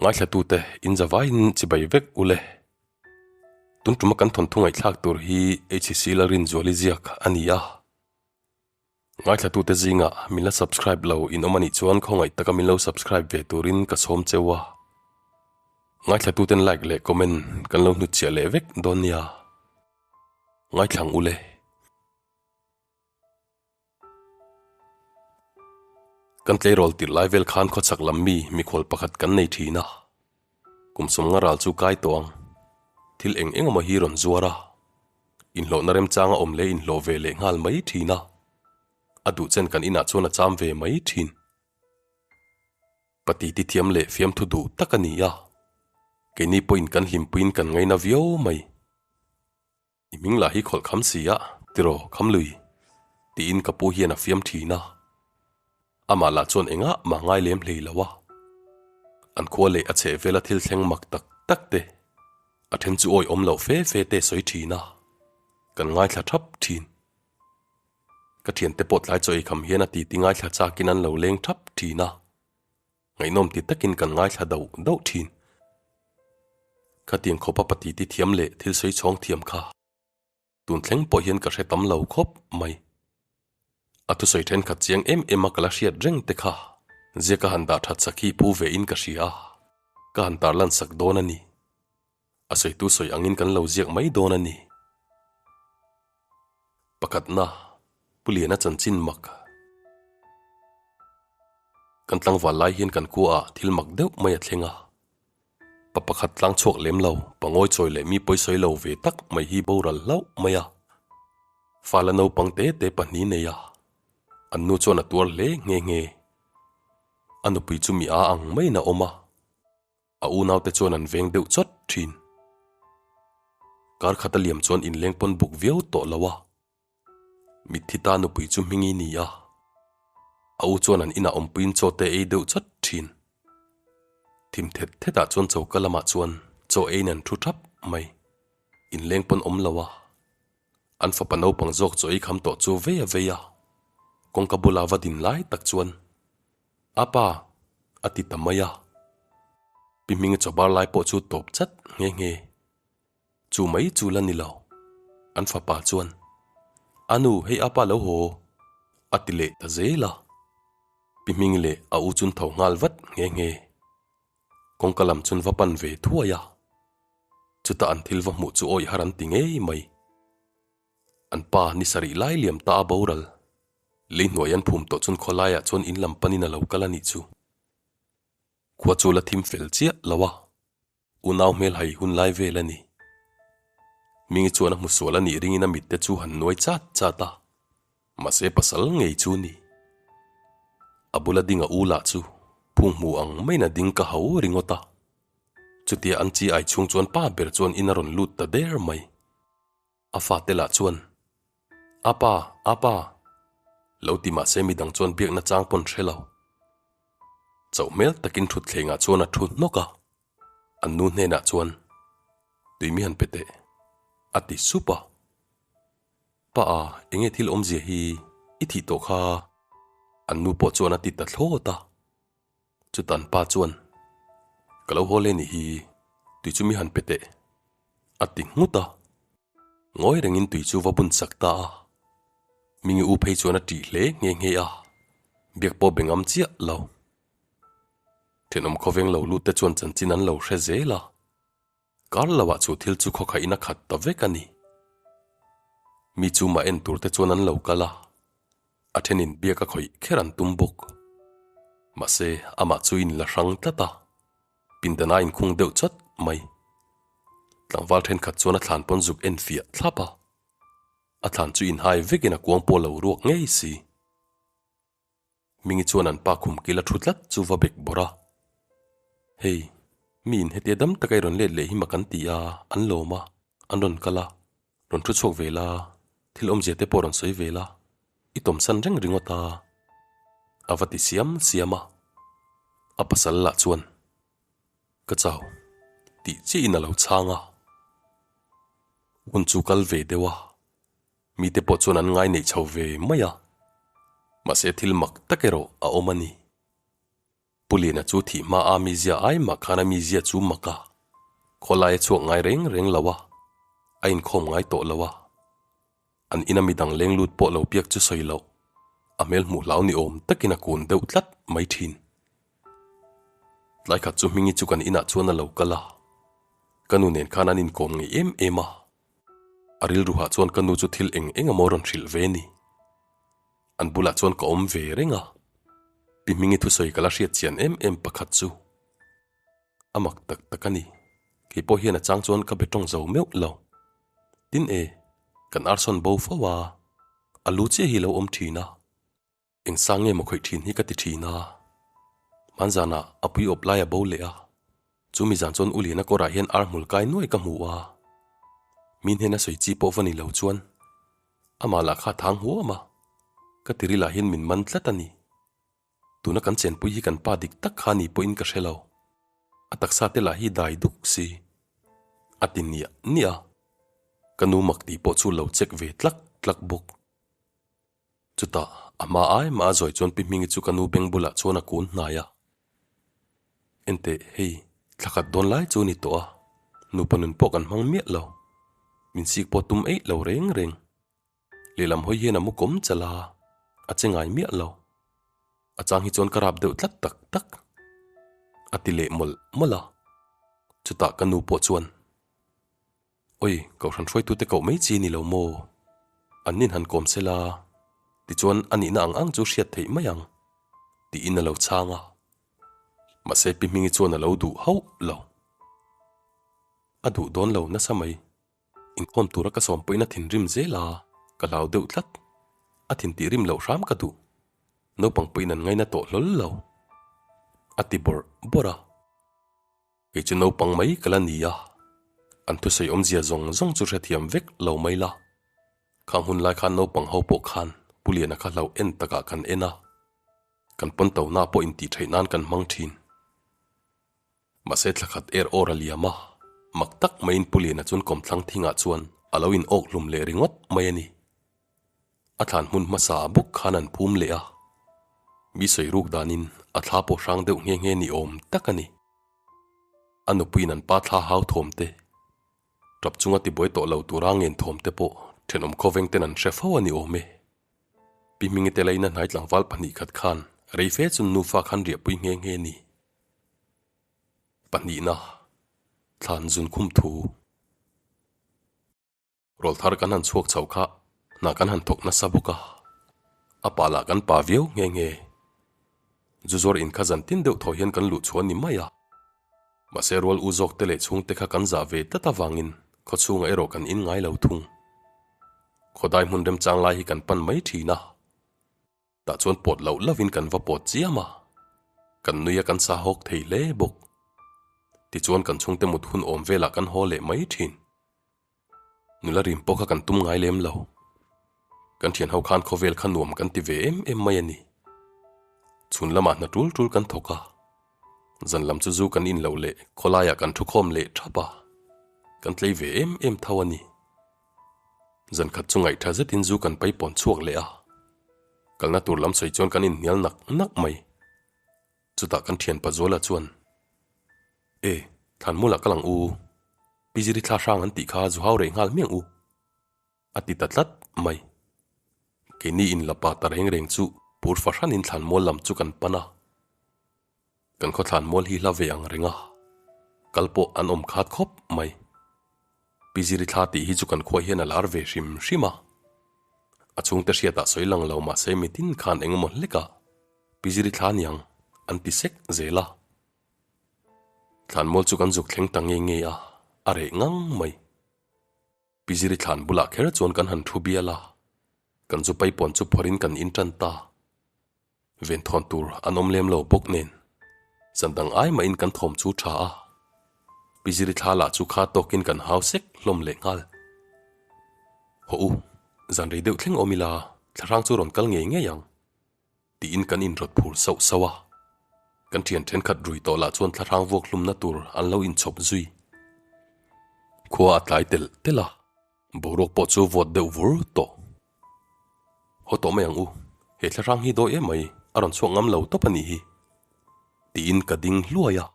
Ngaithlatute in zavaiin chibai vek u le. Tun tuma kan thawnthu ngaihthlak tur hi HCC Lalrinzuali ziak a ni a. Ngaithlatute zingah min la subscribe lo in awm a nih chuan khawngaih taka min lo subscribe ve turin ka sawm cheu a. Ngaithlatuten like leh comment kan lo hnutchhiah leh vek dawn nia. Ngaithlang u le. Kan tleirawl tirh lai vel khan khawchhak lam mi mikhual pakhat kan nei thin a, kum sawmnga ral chu kai tawh ang. Thil eng eng emaw hi rawn zuar a, inhlawhna remchanga awm leh inhlawh ve leh nghal mai thin a, a duh chen kan inah chuan a cham ve mai thin. Pati ti thiam leh fiamthu duh tak a ni a, keini pawhin kan hlimpuiin kan ngaina viau mai. I hming lah hi khawlh kham si a, tiraw Khamlui? tiin ka pu hian a fiam thin a. Amah lah chuan engah mah ngai lem hlei lo a. An khua leh a chheh vela thil thleng mak tak tak te, a then chu awi awm loh fe fe te sawi thin a, kan ngaithla thap thin. Ka thiante pawh tlai chaw eikham hian a titi ngaithla chakin an lo leng thap thin a. Ngaihnawm ti takin kan ngaithla dauh dauh thin. Khatiang khawpa pati ti thiam leh thil sawi chhawng thiam kha tun thleng pawh hian ka hre tam lo khawp mai. A thusawi thenkhat chiang em em a ka la hriat reng te kha ziaka han dah that sak hi pu ve in ka hria a, ka han tarlan sak dawn a ni. A sawitu sawi angin kan lo ziak mai dawn a ni. Pakhatna, Pu Liana chanchin mak. Kan tlangval lai hian kan khuaah thil mak deuh mai a thleng a. Pa pakhat tlang chhuak lem lo, pangawi chawi leh mi pawisawi lo ve tak mai hi boral hlauh mai a. Fala naupang te te pahnih nei a, an nu chuan a tuar hle nghe nghe. A nupui chu mi a ang maiin a awm a. A unaute chuan an veng deuh chawt thin. Kar khat a liam chuan inleng pawn buk viau tawh lo a. Mitthi ta nupui chu hmingi ni a. A u chuan an inah awmpuiin chaw te ei deuh chawt thin. Thim thet thetah chuan choka lamah chuan chaw eiin an thu thap mai. Inleng pawn awm lo a. An fapa naupang zawk chaw ei kham tawh chu vei a vei a. Kawngka bula va din lai tak chuan A pa, a ti ta mai a. Pi Hminga chawbar lai pawh chu tawp chat nghe nghe. Chu mai chu la ni lo. An fapa chuan, A nu, hei a pa lo haw, a ti leh ta zel a. Pi Hmingi leh a u chun tho nghal vat nghe nghe. Kawngka lam chun va pan ve thuai a. Chutah an thil va hmuh chu awih har an ti ngei mai. An pa ni sarih lai liam ta a boral. Lei hnuai an phum tawh chuan khawlaiah chuan in lam panin a lo kal a nih chu. Khua chu la thim fel chiah lo a, unau hmel hai hun lai vel a ni. Mingi chuan a hmu sual a nih ringin a mitte chu han nuai chat chat a, mahse pasal ngei chu ni. A bula ding a u lah chu phung hmu ang maiin a ding ka hau ringawt a. Chutia an chi ai chhung chuan pa ber chuan in a rawn lut ta der mai. A fate lah chuan, A pa, a pa! Lo ti mah se midang chuan biakna chang pawn hre lo. Chauh hmel takin thutthlengah chuan a thu hnawk a, an nu hnenah chuan, Tui mi han pe teh, a ti sup a. Pa a, enge thil awmzia hi i thih tawh kha? An nu pawh chuan a ti ta thlawt a. Chutan pa chuan, Ka lo haw le nih hi, tui chu mi han pe teh, a ti nghut a. Ngawi rengin tui chu va bun sak ta a. Mingi u phei chuan a ṭih hle nghe nghe a, biak pawh be ngam chiah lo. Thenawm khawveng lo lut te chuan chanchin an lo hre zel a. Kar loah chu thil chu khawkhaihin a khat ta vek a ni. Mi chu mah en tur te chuan an lo kal a, a thenin biak a khawih kher an tum bawk. Mahse, amah chu in la hrang tlat a, pindana inkhung deuh chawt mai. Tlangval thenkhat chuan a thlan pawn zuk en fiah thlap a, a thlan chu inhai vekin a kuang pawh lo ruak ngei si. Mingi chuan an pa khum kil a thu tlat chu va bek bawrh a. Hei, miin hetia dam taka i rawn let leh hi mak an ti a, an lawm a, an rawn kal a, rawn thu chhuak ve la, thil awmzia te pawh rawn sawi ve la, i tawmsan reng ringawt a, a va ti siam siam a. A pasal lah chuan, Ka chau, tih chiahin a lo chhang a. Hun chu kal ve deuh a. Mite pawh chuan an ngai neih chho ve mai a, mahse thil mak tak erawh a awm a ni. Pu Liana chu thih hma a mizia ai mah khan a mizia chu mak a, khawlai a chhuak ngai reng reng lo a, a inkhawm ngai tawh lo a. An ina midang leng lut pawh lo biak chu sawi loh, a hmel hmuh hlau ni awm takin a kun deuh tlat mai thin. Tlai khat chu Hmingi chu kan inah chuan a lo kal a, ka nu nen khan an inkawm ngei em em a. A rilruhah chuan ka nu chu thil eng eng emaw rawn hrilh ve ni. An bulah chuan ka awm ve reng a, Pi Hmingi thusawi ka la hriat chian em em pakhat chu a mak tak tak a ni. Kei pawh hian a chang chuan ka be tawng zo meuh lo. Tin e, kan arsawn bo fo a, a lu chiah hi lo awm thin a. Eng sang nge maw khawih thin hi ka ti thin a. Hmanzanah a pui awp lai a bo leh a, chumi zan chuan U Liana kawrah hian ar hmul kai nuai ka hmu a. Mi hnena sawi chi pawh va ni lo chuan amah lah kha a thang huam a, ka tiril ah hian min man tlat a ni. Tuna kan chenpui hi kan pa dik tak kha ni pawhin ka hre lo. A taksa te lah hi dai duk si. A ti niah niah a, ka nu mak tih pawh chu lo check ve tlak tlak bawk. Chutah, a hma ai mah a zawi chuan Pi Hmingi chu ka nu beng bulah chuan a kun hnai a. Enteh, hei, thla khat dawn lai chu ni tawh a, nupa nun pawh kan hmang miah lo. Min sik pawh tum eih lo reng reng. Lehlam hawi hian a mu kawm chala, a che ngai miah lo. A chang hi chuan ka rap deuh tlat tak tak. A ti leh mawlh mawlh a. Chutah ka nu pawh chuan. Oi, Kohhran hruaitute koh mai chi ni lo maw? An nin han kawm sela, tichuan a nihna ang ang chu hriat theih mai ang, tiin a lo chhang a. Mahse Pi Hmingi chuan a lo duh hauh lo. A duh dawn lo nasa mai. Inkhawm tura ka sawm pawhin a thinrim zel a, ka hlau deuh tlat. A thin tih rim loh hram ka duh. Naupang pawhin an ngaina tawh hlawl lo. A ti bawrh bawrh a. Kei chu naupang mai ka la ni a, an thusawi awmzia zawng zawng chu hrethiam vek lo mai la. Khang hun lai khan naupang ho pawh khan Pu Liana kha hlauh en takah kan en a, kan pawn to na pawh intih theih nan kan hmang thin. Mahse thla khat er awr a liam a, mak tak maiin Pu Liana chuan kawmthlang thingah chuan a lo in awk hlum leh ringawt mai a ni. A thlan hmun hmasa ah bawk khan an phum leh a, mi sawi ruk danin a thla pawh hrang deuh nghe nghe ni awm tak a ni. A nupuiin an pa thla hau thawm te, tap chunga tibuai tawh lo tura ngen thawm te pawh thenawm khawveng ten an hre fo a ni awm e. Pi Hmingi te laina hnai tlangval 2 khat khan rei fe chun nufa khan riahpui nghe nghe ni. Pahnihna, thlan zun khum thu. Rawlthar kan han chhuak chho kha hna kan han thawk nasa bawk a, a pa lah kan pa viau nghe nghe. Zu zawr in kha zan tin deuh thaw hian kan luh chhuah ni mai a. Mahse rual u zawk te leh chhungte kha kan zah ve tlat avangin khaw chhungah erawh kan in ngai lo thung. Khawdai hmun remchang lai hi kan pan mai thin a. Tah chuan pawt loh lovin kan va pawt chiam a, kan nui a kan sa hawk thei hle bawk. Tichuan kan chhungte mut hun awm velah kan haw leh mai thin. Nula rim pawh kha kan tum ngai lem lo. Kan thian ho khan khawvel kha nuam kan ti ve em em mai a ni. Chhun lamah hna tul tul kan thawk a, zan lam chu zu kan in loh leh khawlaiah kan thukhawm leh thap a, kan tlei ve em em tho a ni. Zan khat chu ngaihtha zetin zu kan paipawn chhuak leh a, kalna tur lam sawi chuan kan inhnial nak nak mai. Chutah kan thianpa Zuala chuan, E, Thlanmulah ka lang u, Pi Ziri thla hrang an tih kha zu hau reh nghal hmiang u, a ti ta tlat mai. Keini inlapa ta reng reng chu pur fahranin Thlanmual lam chu kan pan a. Kan khawthlan mual hi hla ve ang reng a, kal pawh an awm khat khawp mai. Pi Ziri thla tih hi chu kan khua hian a lar ve hrim hrim a. A chhungte hriatah sawi lang lo mahse mitin khan eng emaw hlek a, Pi Ziri thla niang an ti sek zel a. Thlanmual chu kan zuk thleng ta nge nge a, a reh ngang mai. Pi Ziri thlan bulah kher chuan kan han thu bial a, kan zu paipawn chu phawrhin kan intan ta. Venthawn tur an awm lem lo bawk nen zan dang ai mahin kan thawm chu tha a, Pi Ziri thla lah chu kha tawkin kan hau sek hlawm leh nghal. Haw u, zan rei deuh thleng awm ila thlahrang chu rawn kal ngei ngei ang tiin kan inrawt phur sauh sauh a. Kan thian thenkhat rui tawh lah chuan thlahrang vuak hlumna tur an lo inchhawp zui. Khua a tlai telh telh a. Boruak pawh chu vawt deuh vur tawh. Haw tawh mai ang u, he thlahrang hi dawi em mai, a rawn chhuak ngam lo tawp a nih hi. Tiin ka ding hluai a,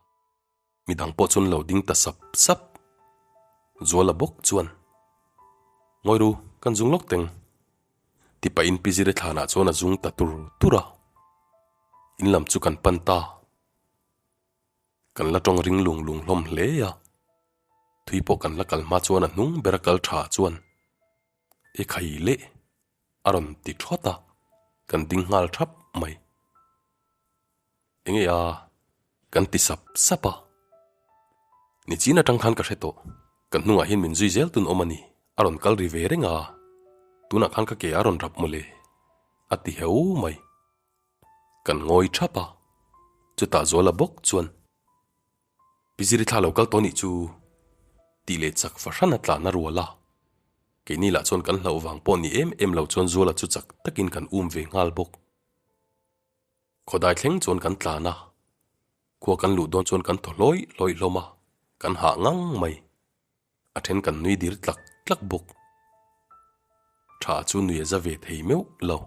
midang pawh chuan lo ding ta sap sap. Zuala bawk chuan, Ngawi ru, kan zung lawk teng. Ti pahin Pi Ziri thlanah chuan a zung ta tur tur a. In lam chu kan pan ta. Kan la tawng ring lung lung hlawm hle a. Thui pawh kan la kal hma chuan a hnung bera kal tha chuan, E khai leh! A rawn ti thawt a, kan ding nghal thap mai. Enge a? Kan ti sap sap a. Nichin atang khan ka hre tawh, kan hnungah hian min zui zel tun awm a ni, a rawn kal ri ve reng a, tunah khan ka ke a rawn rap mawle, a ti heu mai. Kan ngawi thap a, chutah Zuala bawk chuan, Pi Ziri thla lo kal tawh nih chu, tih leh chak fahran a tlan a rual a. Keini lah chuan kan hlauh vang pawh ni em em lo chuan Zuala chu chak takin kan um ve nghal bawk. Khawdai thleng chuan kan tlan a, khua kan luh dawn chuan kan thaw hlawih hlawih hlawm a, kan hah ngang mai. A then kan nui dir tlak tlak bawk. Tha chu nui a za ve thei meuh lo.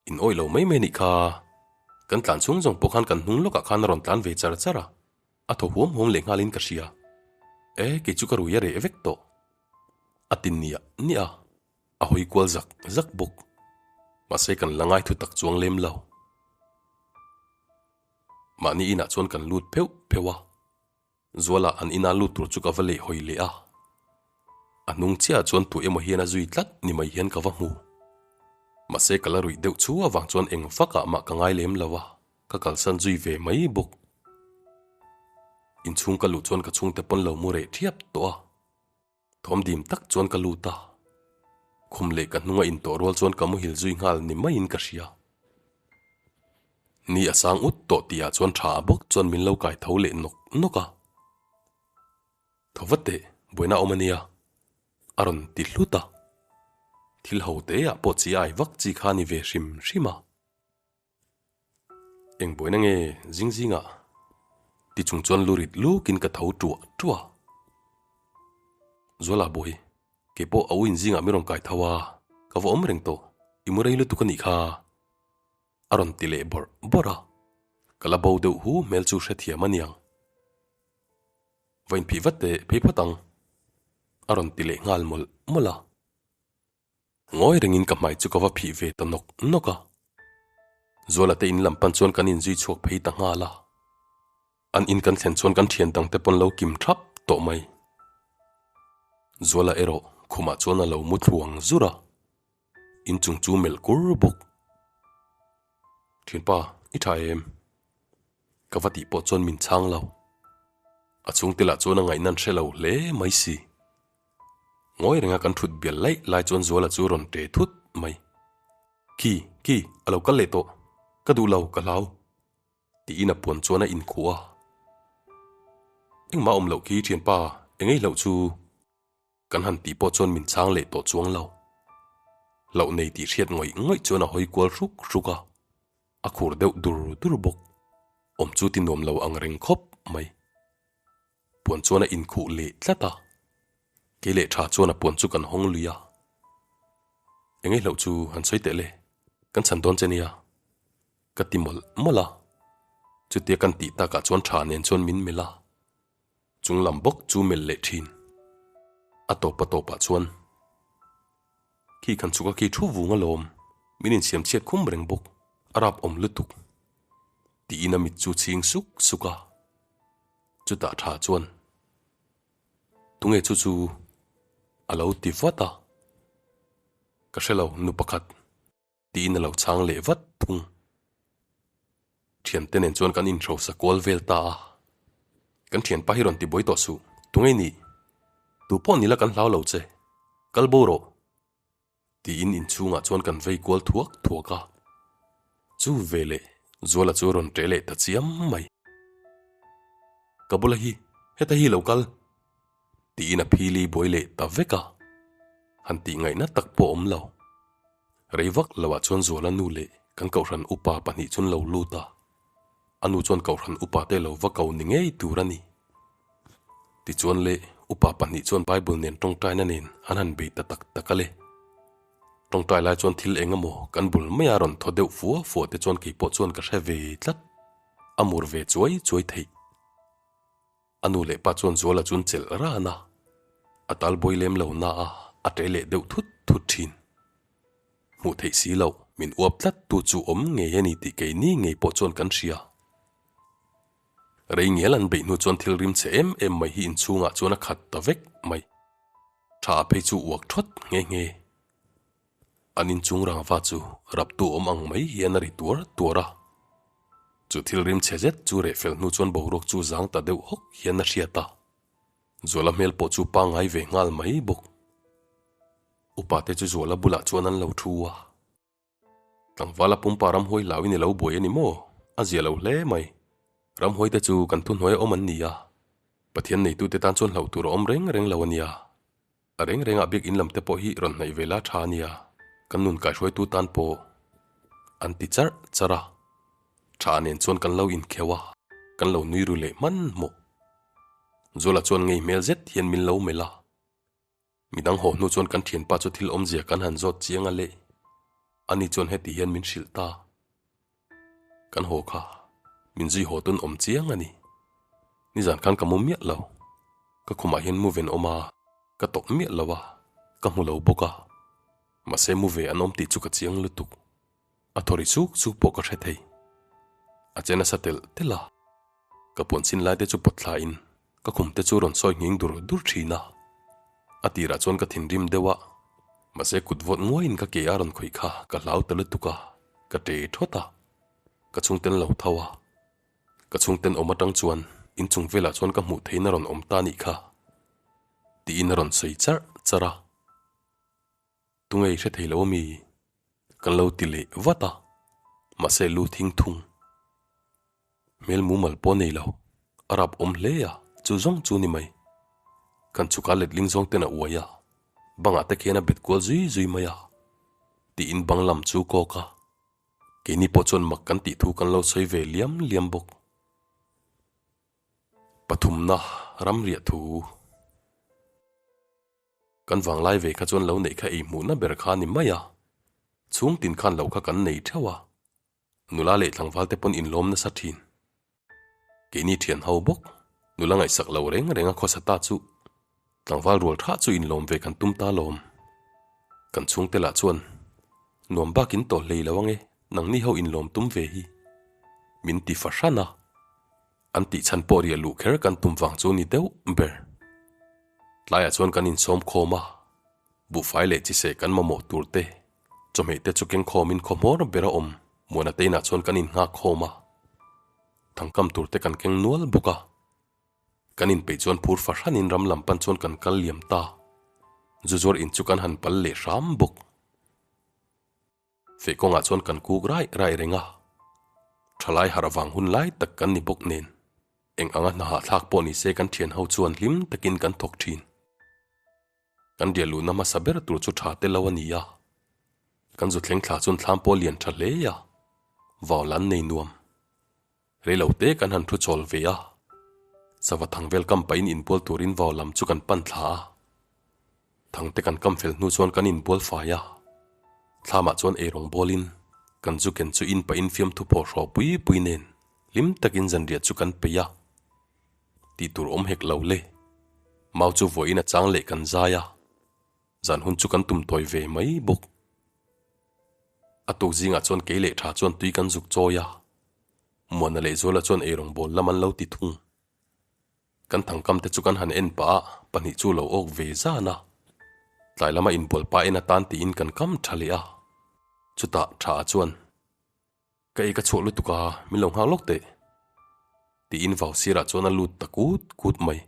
In awih lo mai mai nih kha. Kan tlan chhung zawng pawh khan kan hnung lawkah khan a rawn tlan ve char char a, a thaw huam huam leh nghalin ka hria. E, kei chu ka rui a reh vek tawh. A ti niah niah a. A hawi kual zak zak bawk. Mahse kan la ngai thu tak chuang lem lo. Mahni inah chuan kan lut pheuh pheuh a. Zuala an ina lut tur chu ka va leh hawi leh a. A hnung chiahah chuan tu emaw hian a zui tlat ni mai hian ka va hmu. Mahse ka la ruih deuh chu avang chuan eng vakah mah ka ngai lem lo a, ka kalsan zui ve mai bawk. Inchhung ka luh chuan ka chhungte pawn lo mu reh thiap tawh a. Thawm dim tak chuan ka lut a, khum leh ka hnunga intawh rual chuan ka muhil zui nghal ni maiin ka hria. Ni a sang ut tawh tihah chuan tha a bawk chuan min lo kai tho leh nawk nawk a. Thaw vat teh, buaina a awm a nia, a rawn ti hlut a. Thil ho te ah pawh chi ai vak chi kha a ni ve hrim hrim a. Eng buaina nge zing zingah ti chung chuan lu rit lukin ka tho tuah tuah. Zuala bawi, kei pawh a uin zingah mi rawn kai tho a, ka va awm reng tawh, i mu rei lutuk a nih kha, a rawn ti leh bawrh bawrh a, ka la bo deuh hu hmel chu hrethiam a niang. Va inphih vat teh phei phawt ang, a rawn ti leh nghal mawlh mawlh a. Ngawi rengin ka hmai chu ka va phih ve ta nawk nawk a. Zuala te in lam pan chuan kan inzui chhuak phei ta nghal a. An in kan thlen chuan kan thian dang te pawn lo kim thap tawh mai. Zuala erawh khumah chuan a lo mu thluang zur a, inchung chu melh kur bawk. Thianpa, i tha em? Ka va tih pawh chuan min chhang lo. A chhungte lah chuan a ngaihna an hre lo hle mai si. Ngawi renga kan thut bial laih lai chuan Zuala chu rawn ṭe thut mai. Khi, khi, a lo kal leh tawh. Ka duh lo, ka hlau. Tiin a puan chuan a inkhuh a. Engmah awm loh khi ṭhianpa, engei hlauh chu. Kan han tih pawh chuan min chhang leh tawh chuang lo. Hlauh nei tih hriat ngawih ngawih chuan a hawi kual hruk hruk a. A khur deuh dur dur bawk. Awm chu ti nuam lo ang reng khawp mai. Puan chuan a inkhuh leh tlat a, kei leh tha chuan a puan chu kan hawng lui a. Eng ei hlauh chu han sawi teh le, kan chhan dawn che nia, ka ti mawlh mawlh a. Chutia kan tih takah chuan tha nen chuan min melh a, chung lam bawk chu melh leh thin. A tawp a tawpah chuan, Khi kan chhuk a khi thu vung alawm, min insiam chhiat khum reng bawk, a rap awm lutuk, tiin a mit chu chhing suk suk a. Chutah tha chuan, Tunge chu chu? a lo ti vat a. Ka hre lo, nu pakhat, tiin a lo chhang leh vat thung. Thiante nen chuan kan inhrosa kual vel ta a. Kan thianpa hi rawn ti buai tawh suh, tunge nih? Tu pawh nila kan hlau lo che, kal bo rawh. Tiin inchhungah chuan kan vei kual thuak thuak a. Chu veleh Zuala chu rawn ṭe leh ta chiam mai. Ka bula hi, heta hi lo kal! Tiin a phili buai leh ta vek a. Han tih ngaihna tak pawh awm lo. Rei vak loah chuan Zuala nu leh kan Kohhran upa pahnih chuan lo lut a. A nu chuan Kohhran upa te lo va ko ni ngei tur a ni. Tichuan le, upa pahnih chuan Bible nen tawngtaina nen an han bei ta tak tak a le. Tawngtai lai chuan thil eng emaw kan bul maia rawn thaw deuh fua fua te chuan keipawh chuan ka hre ve tlat. A mur ve chuai chuai theih. A nu leh pa chuan Zuala chu an chelh ran a, a tal bawi lem lo na a, a ṭe leh deuh thut thut ṭhin. Hmuh theih si loh, min uap tlat tu chu awm ngei a ni tih keini ngei pawh chuan kan hria. Rei ngial an beih hnu chuan thil rim chhe em em mai hi inchhungah chuan a khat ta vek mai. Tha phei chu uak thawt nghe nghe. An inchung rangva chu raptu awm ang mai hian a ri tuar tuar a. Chu thil rim chhe zet chu reh fel hnu chuan boruak chu zang ta deuh hawk hian a hriat a. Zuala hmel pawh chu pangngai ve nghal mai bawk. Upa te chu Zuala bulah chuan an lo thu a. Tlangvala pumpa ramhuai hlauin i lo buai a ni maw? A zia lo hle mai. Ramhuai te chu kan thuhnuai a awm an ni a, Pathian neitute tan chuan hlauh tur a awm reng reng lo a nia. A reng rengah biakinn lam te pawh hi rawn hnaih ve la tha a nia, kan nun kaihruaitu tan pawh an ti charh charh a. Tha nen chuan kan lo inkheuh a, kan lo nui ru leh hmanhmawh. Zuala chuan ngei hmel zet hian min lo melh a. Midang haw hnu chuan kan thianpa chu thil awmzia kan han zawt chiang a le. Ani chuan heti hian min hrilh ta. Kan haw kha, min zui haw tun awm chiang a ni. Nizan khan ka mu miah lo. Ka khumah hian mu ven awm a, ka tawp miah lo a, ka hmu lo bawk a. Mahse mu ve an awm tih chu ka chiang lutuk. A thaw ri chuk chuk pawh ka hre thei. A che nasa telh telh a. Ka puan chin lai te chu pawt thla in ka khum te chu rawn sawi nghing dur dur thin a. A tirah chuan ka thinrim deuh a, mahse kut vawt nguaiin ka ke a rawn khawih kha ka hlau ta lutuk a, ka ṭe thawt a. Ka chhungten lo tho a, ka chhungten awm atang chuan inchung velah chuan ka hmuh theihin a rawn awm ta nih kha tiin a rawn sawi charh charh a. Tunge i hre thei lo ami? Kan lo ti leh vat a, mahse lu thing thung. Hmel mumal pawh nei lo, a rap awm hle a, chu zawng chu ni mai. Kan chhuka letling zawng ten a uai a, bangah te khian a bet kual zui zui mai a, tiin bang lam chu kawk a. Keini pawh chuan mak kan tih thu kan lo sawi ve liam liam bawk. Pathumna ramriah thu. Kan vanglai ve kha chuan lo neih kha ei hmuhna ber kha a ni mai a, chhung tin khan lo kha kan nei theuh a, nula leh tlangval te pawn inlawm nasa thin. Keini thian ho bawk, nula ngaihsak lo reng reng a khawsa ta chu tlangval rual tha chu inlawm ve kan tum ta lawm. Kan chhungte lah chuan nuam bak in tawh hlei lo ange nangni ho inlawm tum ve hi min ti fahran a. An tih chhan pawh riah luh kher kan tum vang chu ni deuh ber. Tlaiah chuan kan insawm khawm a, buhfai leh chiseh kan mamawh tur te, chawhmeh te chu keng khawmin khaw hmawr ber a awm Muana te inah chuan kan innghak khawm a. Thangkam tur te kan keng nual bawk a. Kan inpeih chuan phur fahranin ram lam pan chuan kan kal liam ta. Zu zuar in chu kan han pal leh hram bawk. Feh kawngah chuan kan kuk raih raih reng a, thalai harh vang hun lai tak kan ni bawk nen eng anga hna hahthlak pawh ni se kan thian ho chuan hlim takin kan thawk thin. Kan riah luhna hmasa ber tur chu tha te lo a ni a, kan zu thleng thla chuan thlam pawh lian tha hle a, vau lan nei nuam. Reilo te kan han thu chawl ve a, sava thang vel kam pahin inbual turin vau lam chu kan pan thla a. Thang te kan kam fel hnu chuan kan inbual fai a, thlamah chuan eirawng bawlin kan zu ken chu in pahin fiamthu phaw hraw pui pui nen hlim takin zanriah chu kan peih a. Tih tur awm hek lo le. Mau chu vawiin a chang leh kan zai a, zan hun chu kan tum tawi ve mai bawk. A tuk zingah chuan kei leh tha chuan tui kan zuk chawi a, Muana leh Zuala chuan eirawng bawl lam an lo ti thung. Kan thangkam te chu kan han en pah a, pahnih chu lo awk ve zan a. Tlai lama inbual pa en atan tiin kan kam tha leh a. Chutah tha ah chuan, Ka ei ka chhuah lutuk a, min lo nghak lawk teh. Tiin vau sirah chuan a lut ta kut kut mai.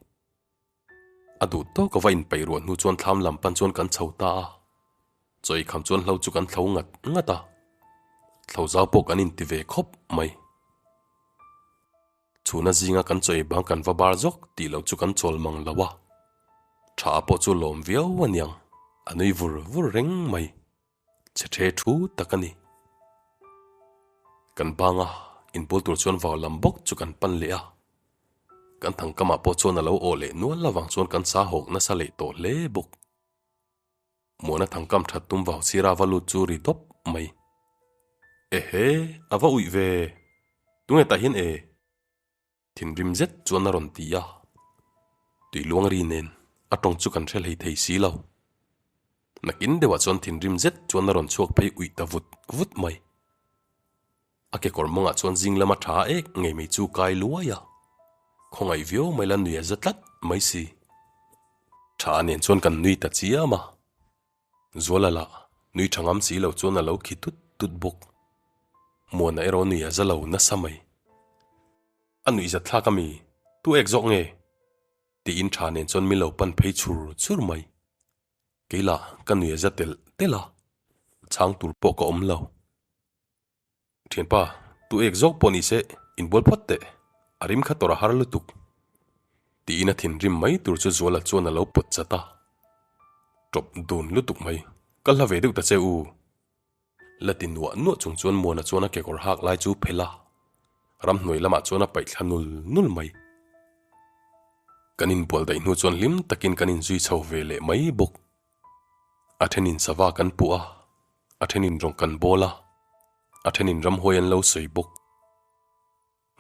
A duh tawk a va inpeih ruah hnu chuan thlam lam pan chuan kan chho ta a, chaw eikham chuan hlo chu kan thlo ngat ngat a, thlo zau pawh kan inti ve khawp mai. Chhuna zinga kan chaw ei bang kan va bar zawk tih loh chu kan chawl mang lo a, tha pawh chu lawm viau aniang, a nui vur vur reng mai. Che the thu tak a ni. Kan bang a, inbual tur chuan vau lam bawk chu kan pan leh a. Kan thangkamah pawh chuan a lo awh leh nual avang chuan kan sa hawk nasa leh tawh hle bawk. Muana thangkam that tum vau sira va lut chu ri dawp mai. Ehe, a va uih ve! Tunge tah hian e? Thinrim zet chuan a rawn ti a, tui luang ri nen a tawng chu kan hre hlei thei si lo. Nakin deuhah chuan thinrim zet chuan a rawn chhuak phei uih ta vut vut mai. A kekawr mawngah chuan zing lama tha ek ngei mai chu kai luai a, khawngaih viau mai la nui a za tlat mai si. Tha nen chuan kan nui ta chiam a, Zuala lah nui tha ngam si lo chuan a lo khi tut tut bawk. Muana erawh nui a za lo nasa mai. A nuih zat thlak a mi, tu ek zawk nge? Tiin tha nen chuan min lo pan phei chur chur mai. Kei lah ka nui a za telh telh a, chhang tur pawh ka awm lo. Thianpa, tu ek zawk pawh ni se, inbual phawt teh, a rim kha tawrh a har lutuk. Tiin a thinrim mai tur chu Zuala chuan a lo pawt chat a. Tawp dun lutuk mai, ka hla ve deuh ta che u. La ti nuah nuah chung chuan Muana chuan a kekawr hak lai chu phelh a, ramhnuai lamah chuan a paih thla nul nul mai. Kan inbual daih hnu chuan hlim takin kan inzui chho ve leh mai bawk. A thenin sava kan puh a, a thenin rawng kan bawl a, a thenin ramhuai an lo sawi bawk.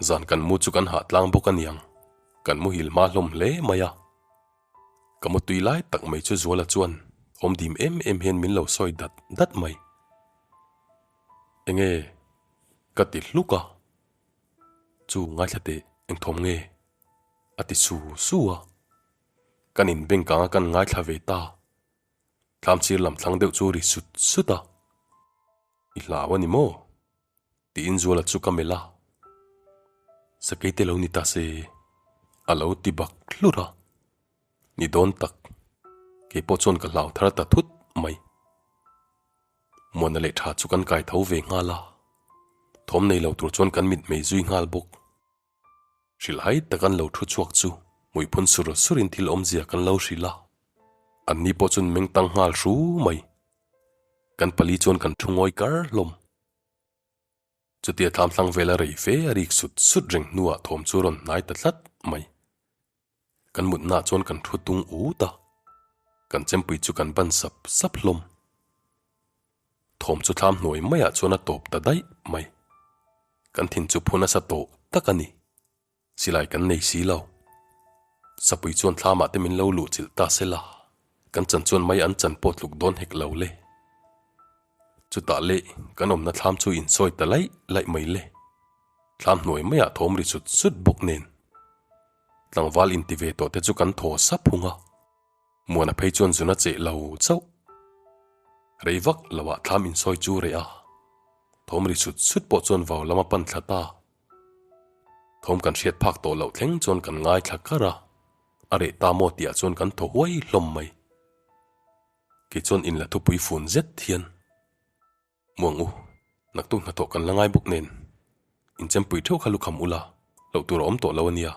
Zan kan mu chu kan hah tlang bawk a niang, kan muhil hma hlawm hle mai a. Ka mu tui lai tak mai chu Zuala chuan awm dim em em hian min lo sawi dat dat mai. Enge? Ka ti hluk a. Chu ngaithla teh engthawm nge? A ti su su a. Kan inbeng kang a kan ngaithla ve ta. Tlamchir lam thlang deuh chu ri sut sut a. I hlau a ni maw? Tiin Zuala chu ka melh a. Sakei te lo ni ta se, a lo ti bak hlur a. Ni dawn tak, kei pawh chuan ka hlau thar ta thut mai. Muana leh tha chu kan kai tho ve nghal a. Thawm nei lo tur chuan kan mitmei zui nghal bawk. Hrilhhai tak an lo thu chhuak chu hmuiphun sur surin thil awmzia kan lo hrilh a, anni pawh chuan meng tang nghal hru mai. Kan pali chuan kan thu ngawi kar hlawm. Chutia tlamtlang vela rei fe a rik sut sut reng hnuah thawm chu rawn hnai ta tlat mai. Kan mutnaah chuan kan thu tung ut a, kan chempui chu kan ban sap sap hlawm. Thawm chu thlam hnuai maiah chuan a tawp ta daih mai. Kan thin chu phu nasa tawh tak a ni. Silai kan nei si lo. Sapui chuan thlamah te min lo luh chilh ta se la, kan chan chuan mai an chan pawh tluk dawn hek lo le. Chutah leh kan awmna thlam chu insawi ta laih laih mai le. Thlam hnuai maiah thawm ri sut sut bawk nen. Tlangval inti ve tawh te chu kan thaw sap hung a. Muana phei chuan zun a cheh lo chauh. Rei vak loah thlam insawi chu reh a, thawm ri chut chut pawh chuan vau lam a pan thla ta. Thawm kan hriat phak tawh loh thleng chuan kan ngaithla kar a, a reh ta maw tihah chuan kan thaw huai hlawm mai. Kei chuan inla thupui fun zet hian. Muang u, naktuk hnathawh kan la ngai bawk nen, inchempui theuh kha lukham ula, loh tur a awm tawh lo a nia.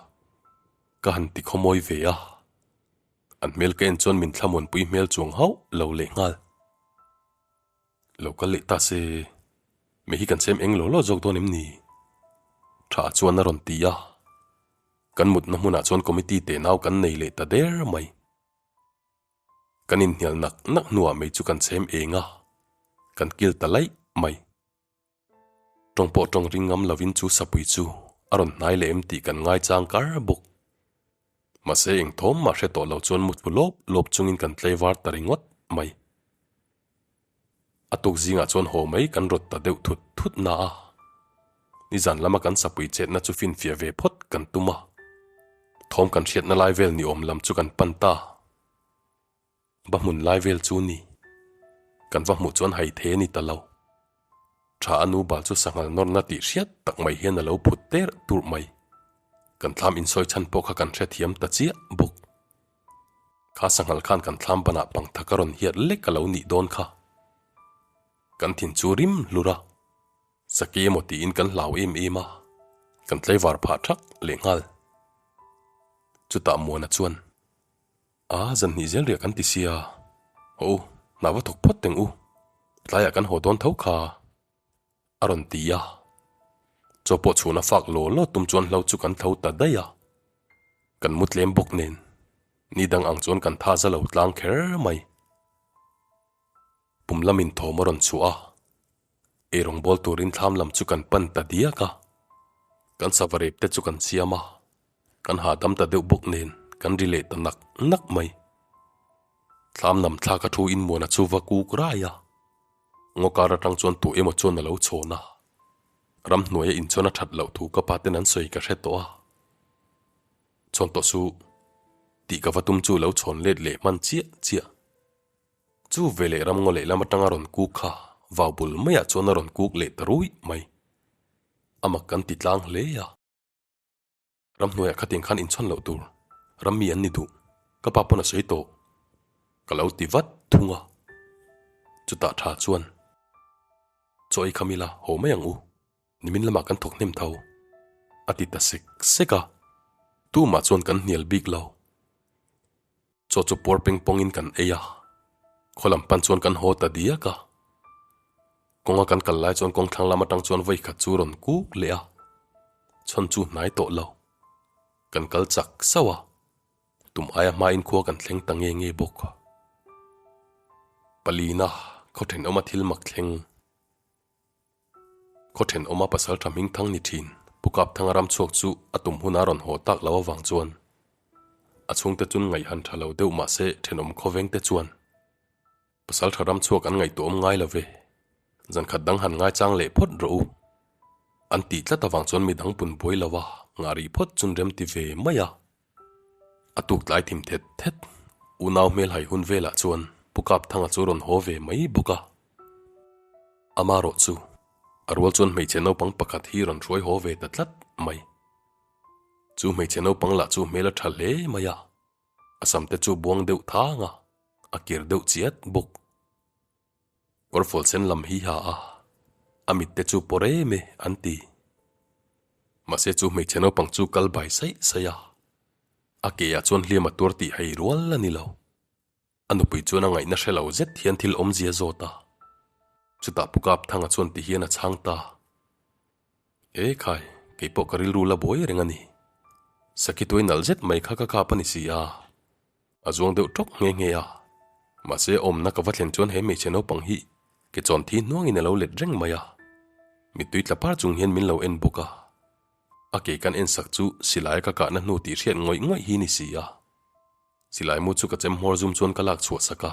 Ka han ti khawmawi ve a, an hmel ka en chuan min thlamuanpui hmel chuang hauh lo leh nghal. Lo kal leh ta se, mei hi kan chem eng law law zawk dawn em ni? Tha chuan a rawn ti a, kan mutna hmunah chuan committee tenau kan nei leh ta der mai. Kan inhnial nak nak hnuah mei chu kan chhem eng a, kan kil ta laih mai. Tawng pawh tawng ring ngam lovin chu sapui chu a rawn hnai leh em tih kan ngaichang kar bawk. Mahse eng thawm mah hre tawh lo chuan mutthlu lawp lawp chungin kan tlei var ta ringawt mai. A tuk zingah chuan haw mai kan rawt ta deuh thut thut na a, nizan lama kan sapui chetna chu finfiah ve phawt kan tum a, thawm kan hriatna lai vel ni awm lam chu kan pan ta. Va hmun lai vel chu ni. Kan va hmuh chuan hai thei a ni ta lo. Tha a nu bal chu sanghal nawrna tih hriat tak mai hian a lo phut ter turh mai. Kan thlam insawi chhan pawh kha kan hrethiam ta chiah bawk. Kha sanghal khan kan thlam banah pangthak a rawn hiat lek a lo nih dawn kha. Kan thin chu rim hlur a, saki emaw tiin kan hlau em em a, kan tlaivar phah thak lehnghal. Chutah Muana chuan. A, zan hnih zel riah kan ti sia. Haw u, hna va thawk phawt teng u. Tlaiah kan haw dawn tho kha. A rawn ti a. Chaw pawh chhuna fak law law tum chuan hlo chu kan tho ta daih a. Kan mu tlem bawk nen, ni dang ang chuan kan tha za lo tlang kher mai. Pum lamin thawm a rawn chhuah a, eirawng bawl turin thlam lam chu kan pan ta diak a. Kan sava rep te chu kan siam a. Kan hahdam ta deuh bawk nen kan ri leh ta nak nak mai. Thlam nam thlak a thu in Muana chu va kuk rai a. Ngaw kar atang chuan tu emaw chuan a lo chhawn a. Ramhnuaia inchuan a that loh thu ka pa ten an sawi ka hre tawh a. Chhawn tawh suh tih ka va tum chu lo chhawn let leh hman chiah chiah. Chu veleh ramngaw lehlam atanga rawn kuk kha vau bul maiah chuan a rawn kuk leh ta ruih mai. A mak kan ti tlang hle a. Ramhnuaiah khatiang khan inchhawn loh tur ram mi an ni duh, ka pa pawn a sawi tawh. Ka lo ti vat thung a. Chutah tha chuan, Chaw ei kham ila haw mai ang u, nimin lamah kan thawk hnem tho, a ti ta sek sek a. Tumah chuan kan hnial bik lo. Chaw chu puar peng pawngin kan ei a, khaw lam pan chuan kan haw ta diak a. Kawnga kan kal lai chuan kawng thlang lam atang chuan vawi khat chu rawn kuk leh a, chhawn chu hnai tawh lo. Kan kal chak sauh a, tum aia hmain khua kan thleng ta nge nge bawk. Palina khaw thenawma thil mak thleng. Khaw thenawma pasal tha hming thang ni thin Pu Kapthanga ram chhuak chu a tum huna rawn haw tak lo avang chuan a chhungte chun ngaih han tha lo deuh mahse thenawm khawvengte chuan pasal tha ram chhuak an ngaihtuah awm ngai lo ve, zankhat dang han ngaichang leh phawt rawh u an tih tlat avang chuan midang pun buai lo a ngah rih phawt chun rem ti ve mai a. A tuk tlai thim thet thet, unau hmel hai hun velah chuan Pu Kapthanga chu rawn haw ve mai bawk a. Amarawh chu, a rual chuan hmeichhe naupang pakhat hi rawn hruai haw ve ta tlat mai. Chu hmeichhe naupang lah chu hmel a tha hle mai a, a sam te chu buang deuh thang a, a kir deuh chiat bawk. Kawrfual sen lam hi ha a, a mit te chu pawr em e an ti. Mahse chu hmeichhe naupang chu kal bai saih saih a, a ke ah chuan hliam a tuar tih hei rual a ni lo. A nupui chuan a ngaihna hre lo zet hian thil awmzia zawt a, chutah Pu Kapthanga chuan ti hian a chhang ta. E khai, kei pawh ka rilru la buai reng a ni. Sakhi tuai nalh zet mai kha ka kap a ni si a. A zuang deuh tawk nghe nghe a, mahse awmna ka va thlen chuan he hmeichhe naupang hi ke chawn thi hnuangin a lo let reng mai a, mittui tla par chung hian min lo en bawk a, a ke kan en sak chu silai ka kahna hnu tih hriat ngawih ngawih hi ni si a, silai mu chu ka chem hmawr zum chuan ka lak chhuah sak a,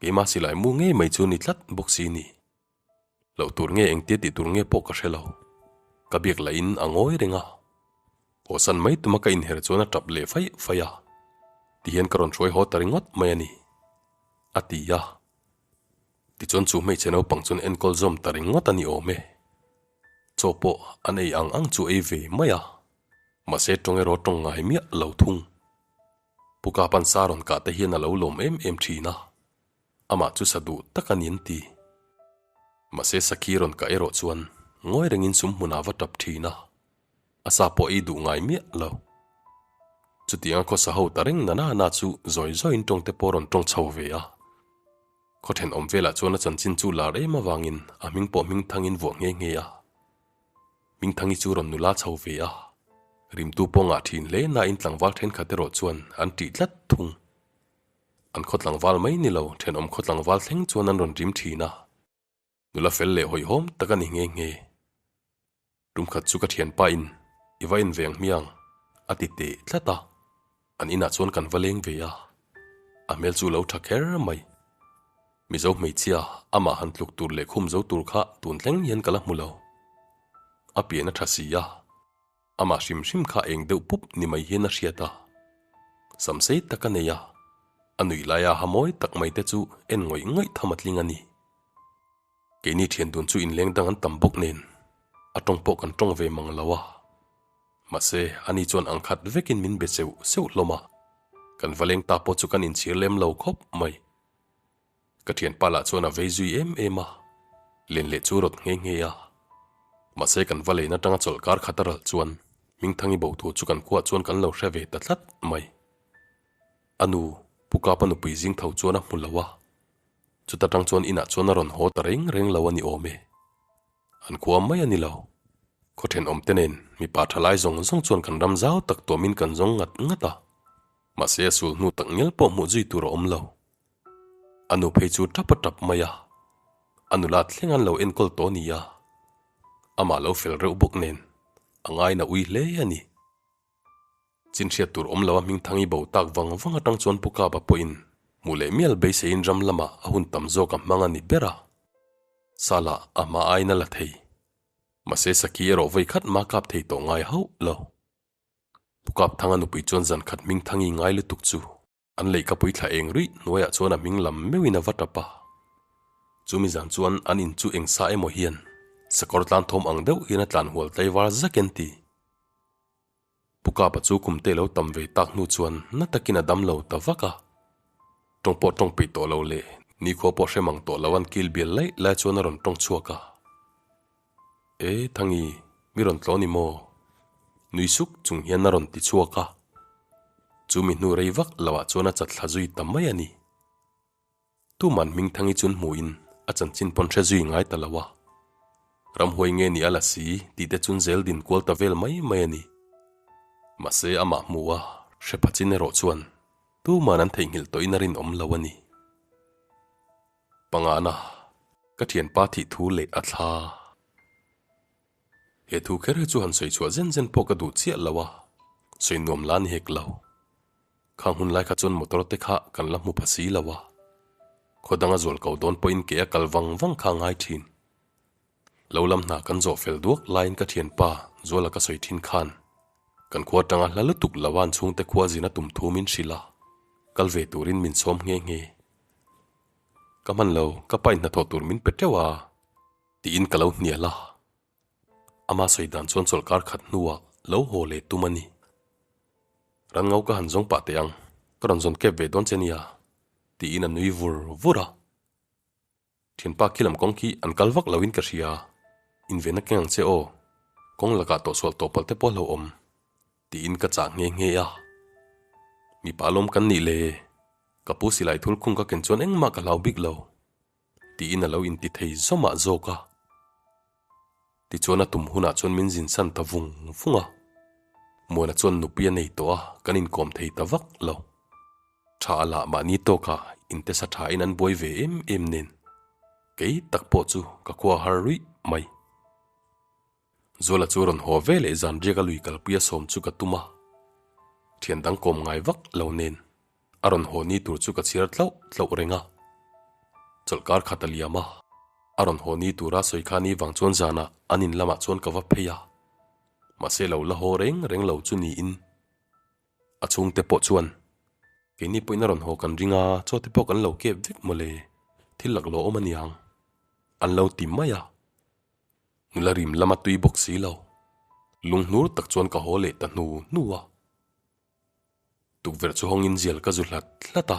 keimah silai mu ngei mai chu ni tlat bawk si ni. Loh tur nge engtia tih tur nge pawh ka hre lo. Ka biak lah in a ngawi reng a. Hawsan mai tuma ka inher chuan a tap leh faih faih a. Tihian ka rawn hruai haw ta ringawt mai a ni. A ti a. Tichuan chu hmeichhe naupang chuan enkawl zawm ta ringawt a ni awm e. Chaw pawh an ei ang ang chu ei ve mai a. Mahse tawng erawh tawng ngai miah lo thung. Pu Kapan sa rawn kah te hian a lo lawm em em thin a. Amah chu sa duh tak a ni an ti. Mahse Sakhi rawn kah erawh chuan ngawi rengin sum hmunah va tap thin a, a sa pawh ei duh ngai miah lo. Chutianga khawsa ho ta reng na na na chu zawi zawiin tawng te pawh rawn tawng chho ve a. Khaw thenawm velah chuan a chanchin chu lar em avangin a hming pawh hming thangin vuah nghe nghe a. Hmingthangi chu rawn nula chho ve a, rimtu pawh ngah thin hle nain tlangval thenkhat erawh chuan an tih tlat thung. An khaw tlangval mai ni lo, thenawm khaw tlangval thleng chuan an rawn rim thin a. Nula fel leh hawihhawm tak a ni nghe nghe. Tum khat chu ka thianpa in i va en ve ang hmiang a ti teh tlat a, an inah chuan kan va leng ve a, a hmel chu lo tha kher mai. Mizo hmeichhia amah han tluk tur leh khum zo tur kha tun thleng hian ka la hmu lo. A pian a tha si a. Amah hrim hrim kha eng deuh pup ni mai hian a hriat a, sam sei tak a nei a, a nuih laia ha mawi tak mai te chu en ngawih ngawih tham a tling a ni. Keini thian dun chu inleng dang an tam bawk nen a tawng pawh kan tawng ve mang lo a, mahse ani chuan ang khat vekin min be seuh seuh hlawm a, kan va leng ta pawh chu kan inchhir lem lo khawp mai. Ka thianpa lah chuan a vei zui em em a, len leh chu rawt nghe nghe a. Mahse kan va len atanga chawlh kar khat a ral chuan Hmingthangi bo thu chu kan khuah chuan kan lo hre ve ta tlat mai. A nu, Pu Kapa nupui zing tho chuan a hmu lo a, chuta tang chuan inah chuan a rawn haw ta reng reng lo a ni awm e. An khua mai a ni lo. Khaw thenawmte nen mipa thalai zawng zawng chuan kan ram zau tak tuamin kan zawng ngat ngat a, mahse a sul hnu tak ngial pawh hmuh zui tur a awm lo. A nu phei chu tap a tap mai a, a nula thleng an lo enkawl tawh a ni a, amah lo fel reuh bawk nen a ngaina ui hle a ni. Chin hriat tur awm lo a Hmingthangi bo tak vang vang atang chuan Pu Kapa pawhin hmuh leh mial beiseiin ram lamah a hun tam zawk a hmang a ni ber a. Sala a hma aiin a la thei. Mahse Sakhi erawh vawi khat mah kap thei tawh ngai hauh lo. Pu Kapthanga nupui chuan zan khat Hmingthangi ngai lutuk chu An lehkapui thla eng ruih hnuaiah chuan a hming lam meuhin a va tap a. Chumi zan chuan an in chu eng sa emaw hian sakawr tlan thawm ang deuh hian a tlan hual tlaivar zak en ti. Pu Kapa chu kum te lo tam ve tak hnu chuan na takin a dam lo ta vak a. Tawng pawh tawng peih tawh lo leh nikhua pawh hre mang tawh lo an kil bial laih lai chuan a rawn tawng chhuak a. E Thangi, mi rawn tlaw ni maw? Nui suk chung hian a rawn ti chhuak a. Chu mi hnu rei vak loah chuan a chatthla zui ta mai a ni. Tuman Hmingthangi chun hmuhin a chanchin pawn hre zui ngai ta lo a. Ramhuai nge ni a la si tih te chun zel din kual ta vel mai mai a ni. Mahse amah hmu a hre pha chin erawh chuan tuman an theihnghilh tawhin a rinawm lo a ni. Pangana, ka thianpa thih thu leh a thla. He thu kher hi chu han sawi chhuah zen zen pawh ka duh chiah lo a, sawi nuam la ni hek lo. Khang hun lai kha chuan motor te kha kan la hmu pha si lo a, khaw danga zual ko dawn pawhin ke a kal vang vang kha a ngai thin. Lo lam hna kan zawh fel duak laiin ka thianpa Zuala ka sawi thin khan kan khua atanga hla lutuk lo a an chhungte khua zin a tum thu min hrilh a, kal ve turin min sawm nghe nghe. Ka hman lo, ka pa in hnathawh tur min pe teuh a, tiin ka lo hnial a. Ama sawi dan chuan chawlhkar khat hnuah lo haw leh tum a ni. Ran ngau ka han zawng pah teh ang, ka rawn zawn kep ve dawn che nia, tiin a nui vur vur a. Thianpa khi lam kawng khi an kal vak loin ka hria, invenna keng ang che aw, kawng lakah tawhsual tawhpalh te pawh a lo awm, tiin ka chah nghe nghe a. Mipa lawm kan nih le, ka pu silai thul khung ka ken chuan engmah ka hlau bik lo, tiin a lo inti thei zawmah zawk a. Tichuan a tum hunah chuan min zin san ta vung vung a. Muana chuan nupui a nei tawh a, kan inkawm thei ta vak lo. Tha a lah mahni tawkah intesa thain an buai ve em em nen, kei tak pawh chu ka khua har ruih mai. Zuala chu rawn haw ve leh zan riak a lui kalpui a sawm chu ka tum a, thian dang kawm ngai vak lo nen a rawn haw ni tur chu ka chhiar tlauh tlauh reng a. Chawlhkar khat a liam a, a rawn haw ni tura sawi kha ni vang chuan zanah an in lamah chuan ka va phei a, mahse lo la haw reng reng lo chu niin A chhungte pawh chuan, Keini pawhin a rawn haw kan ring a, chaw te pawh kan lo kep vek mawle, thil laklawh awm a niang, an lo ti mai a. Nula rim lama tui bawk si lo, lunghnur tak chuan ka haw leh ta hnu hnu a. Tukverh chu hawngin zial ka zu hlat hlat a,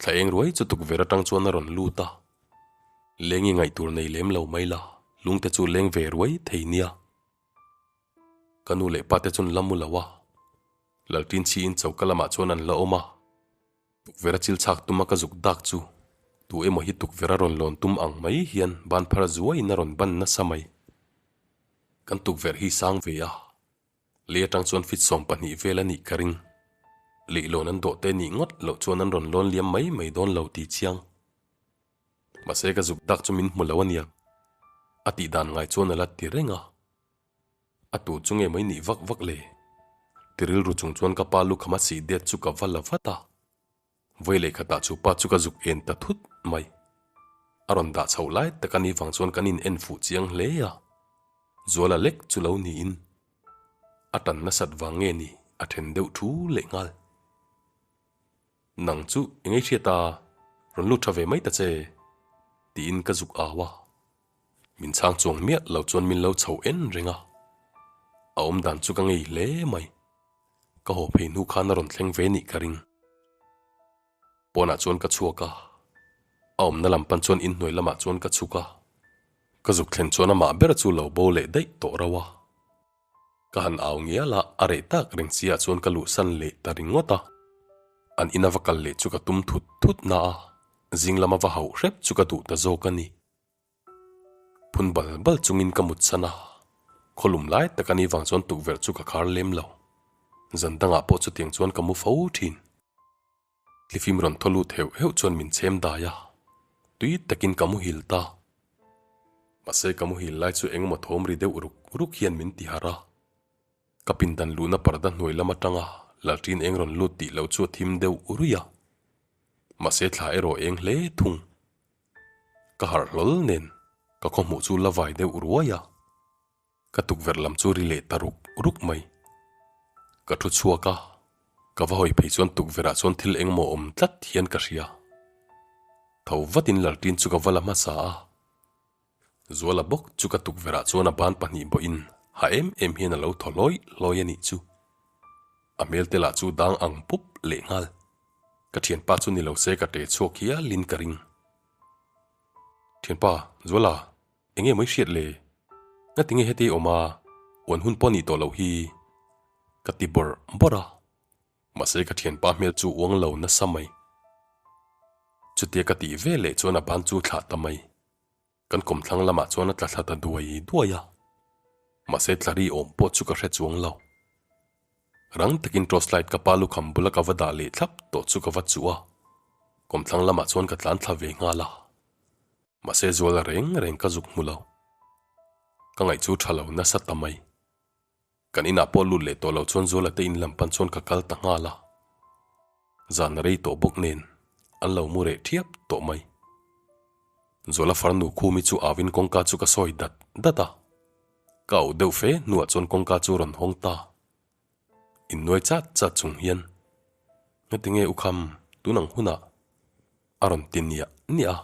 thla eng ruai chu tukverh atang chuan a rawn lut a. Leng i ngaih tur nei lem lo mai la, lungte chu leng ve ruai thei nia. Ka nu leh pa te chuan la mu lo a, Lalṭin chhiin choka lamah chuan an la awm a, tukverh a chil chhak tum a ka zuk dak chu tu emaw hi tukverh a rawn lawn tum ang mai hian ban phar zuaiin a rawn ban nasa mai. Kan tukverh hi sang ve a, lei atang chuan fit 12 vel a nih ka ring. Leihlawn an dawh te nih ngawt loh chuan an rawn lawn liam mai mai dawn lo ti chiang. Mahse ka zuk dak chu min hmu lo aniang, a tih dan ngai chuan a la ti reng a. A tu chu nge mai nih vak vak le? Ti rilru chung chuan ka pa lukham a sih det chu ka va la vat a. Vawi leh khatah chu pa chu ka zuk en ta thut mai. A rawn dah chhoh lai tak a nih vang chuan kan in en fuh chiang hle a. Zuala lek chu lo niin a tan nasat vang nge ni a then deuh thu leh nghal. Nang chu i ngei hriat a, rawn lut tha ve mai ta che, tiin ka zuk au a. Min chhang chuang miah lo chuan min lo chho en reng a, a awm dan chu ka ngei hle mai. Ka haw phei hnu khan a rawn thleng ve nih ka ring. Pawnah chuan ka chhuak a, a awmna lam pan chuan inhnuai lamah chuan ka chhuk a, ka zuk thlen chuan amah ber chu lo bo leh daih tawh rauh a. Ka han au ngial a, a reh tak reng chi ah chuan ka luhsan leh ta ringawt a. An ina va kal leh chu ka tum thut thut na a, zing lama va hauh hrep chu ka duh ta zawk a ni. Phun bal bal chungin ka mut san a, khawlum lai tak a nih vang chuan tukverh chu ka khar lem lo. Zan dangah pawh chutiang chuan ka mu fo thin. Thlifim rawn thaw lut heuh heuh chuan min chhem dai a, tui takin ka muhil ta. Mahse ka muhil lai chu engemaw thawm ri deuh ruk ruk hian min ti harh a. Ka pindan luhna parda hnuai lam atanga lalṭin eng rawn lut tih lo chu a thim deuh ruih a. Mahse thla erawh eng hle thung. Ka harh hlawl nen ka khawhmuh chu la vai deuh ruai a. Ka tukverh lam chu ri leh ta ruk ruk mai. Ka thu chhuak a, ka va hawi phei chuan tukverhah chuan thil engmaw awm tlat hian ka hria. Tho vatin lalṭin chu ka va la hmasa a. Zuala bawk chu ka tukverhah chuan a ban pahnih bawhin ha em em hian a lo thaw hlawi hlawi a nih chu. A hmel te lah chu dang ang pup lehnghal. Ka thianpa chu ni lo se ka ṭe chhuak hialin ka ring. Thianpa, Zuala, eng nge mawi hriat le? Ngati nge heti awm a, uan hun pawh nih tawh loh hi? Ka ti bawrh bawrh a. Mahse ka thianpa hmel chu uang lo nasa mai. Chutia ka tih ve leh chuan a ban chu thlah ta mai. Kan kawmthlang lamah chuan a tla thla ta duai duai a, mahse tla ri awm pawh chu ka hre chuang lo. Rang takin torch light ka pa lukham bula ka va dah leh thlap tawh chu ka va chuh a, kawmthlang lamah chuan ka tlan thla ve nghal a. Mahse zual reng reng ka zuk hmu lo. Ka ngaih chu tha lo nasa ta mai. Kan inah pawh lut leh tawh lo chuan Zuala te in lam pan chuan ka kal ta nghal a. Zan a rei tawh bawk nen an lo mu reh thiap tawh mai. Zuala farnu Khumi chu awin kawngka chu ka sawi dat dat a. Ka auh deuh fe hnuah chuan kawngka chu rawn hawng ta. Innuai chat chat chung hian, Ngatinge u kham tun ang hunah a rawn ti niah niah a.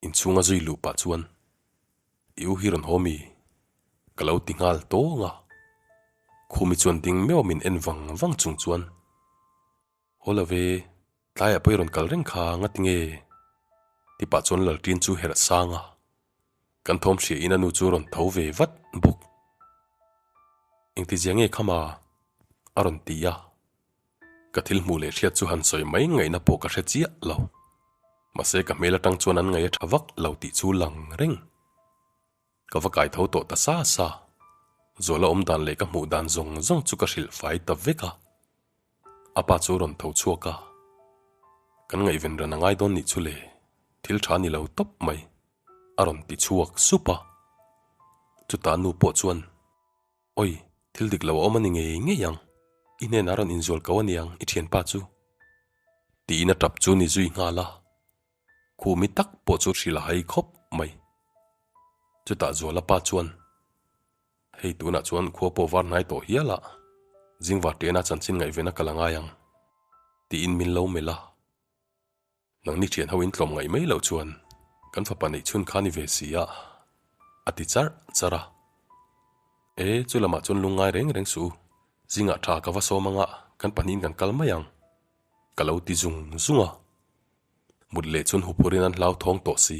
Inchhunga zui luh pah chuan, I u hi rawn haw mi? Ka lo ti nghal tawng a. Khumi chuan ding meuh min en vang vang chung chuan, Haw lo ve, tlaiah pawh i rawn kal reng kha ngati nge? Ti pah chuan Lalṭin chu herh sang a. Kan thawm hria in a nu chu rawn tho ve vat bawk. Engtizia nge khama? A rawn ti a. Ka thil hmuh leh hriat chu han sawi mai ngaihna pawh ka hre chiah lo. Mahse ka hmel atang chuan an ngaih a tha vak lo tih chu lang reng. Ka va kai tho tawh ta sa sa. Zuala awm dan leh ka hmuh dan zawng zawng chu ka hrilh fai ta vek a. A pa chu rawn tho chhuak a. Kan ngaihven ran a ngai dawn nih chu le, thil tha ni lo tawp mai, a rawn ti chhuak sup a. Chutah nu pawh chuan. Oi, thil dik lo a awm a ni ngei ngei ang. I hnenah rawn inzual ko a niang i thianpa chu. Tiin a tap chu ni zui nghal a. Khumi tak pawh chu hrilh a hai khawp mai. Chutah Zuala pa chuan, Hei tunah chuan khua pawh var hnai tawh hial a, zingvar tena chanchin ngaihven a kal a ngai ang. Tiin min lo melh a. Nangni thian ho in tlawm ngaih mai loh chuan kan fapa neih chhun kha ni ve si a, a ti charh charh a. E, chu lamah chuan lungngai reng reng suh u, zingah tha ka va sawm anga kan pahnihin kan kal mai ang, ka lo ti zung zung a. Mut leh chuan huphurin an hlauthawng tawh si,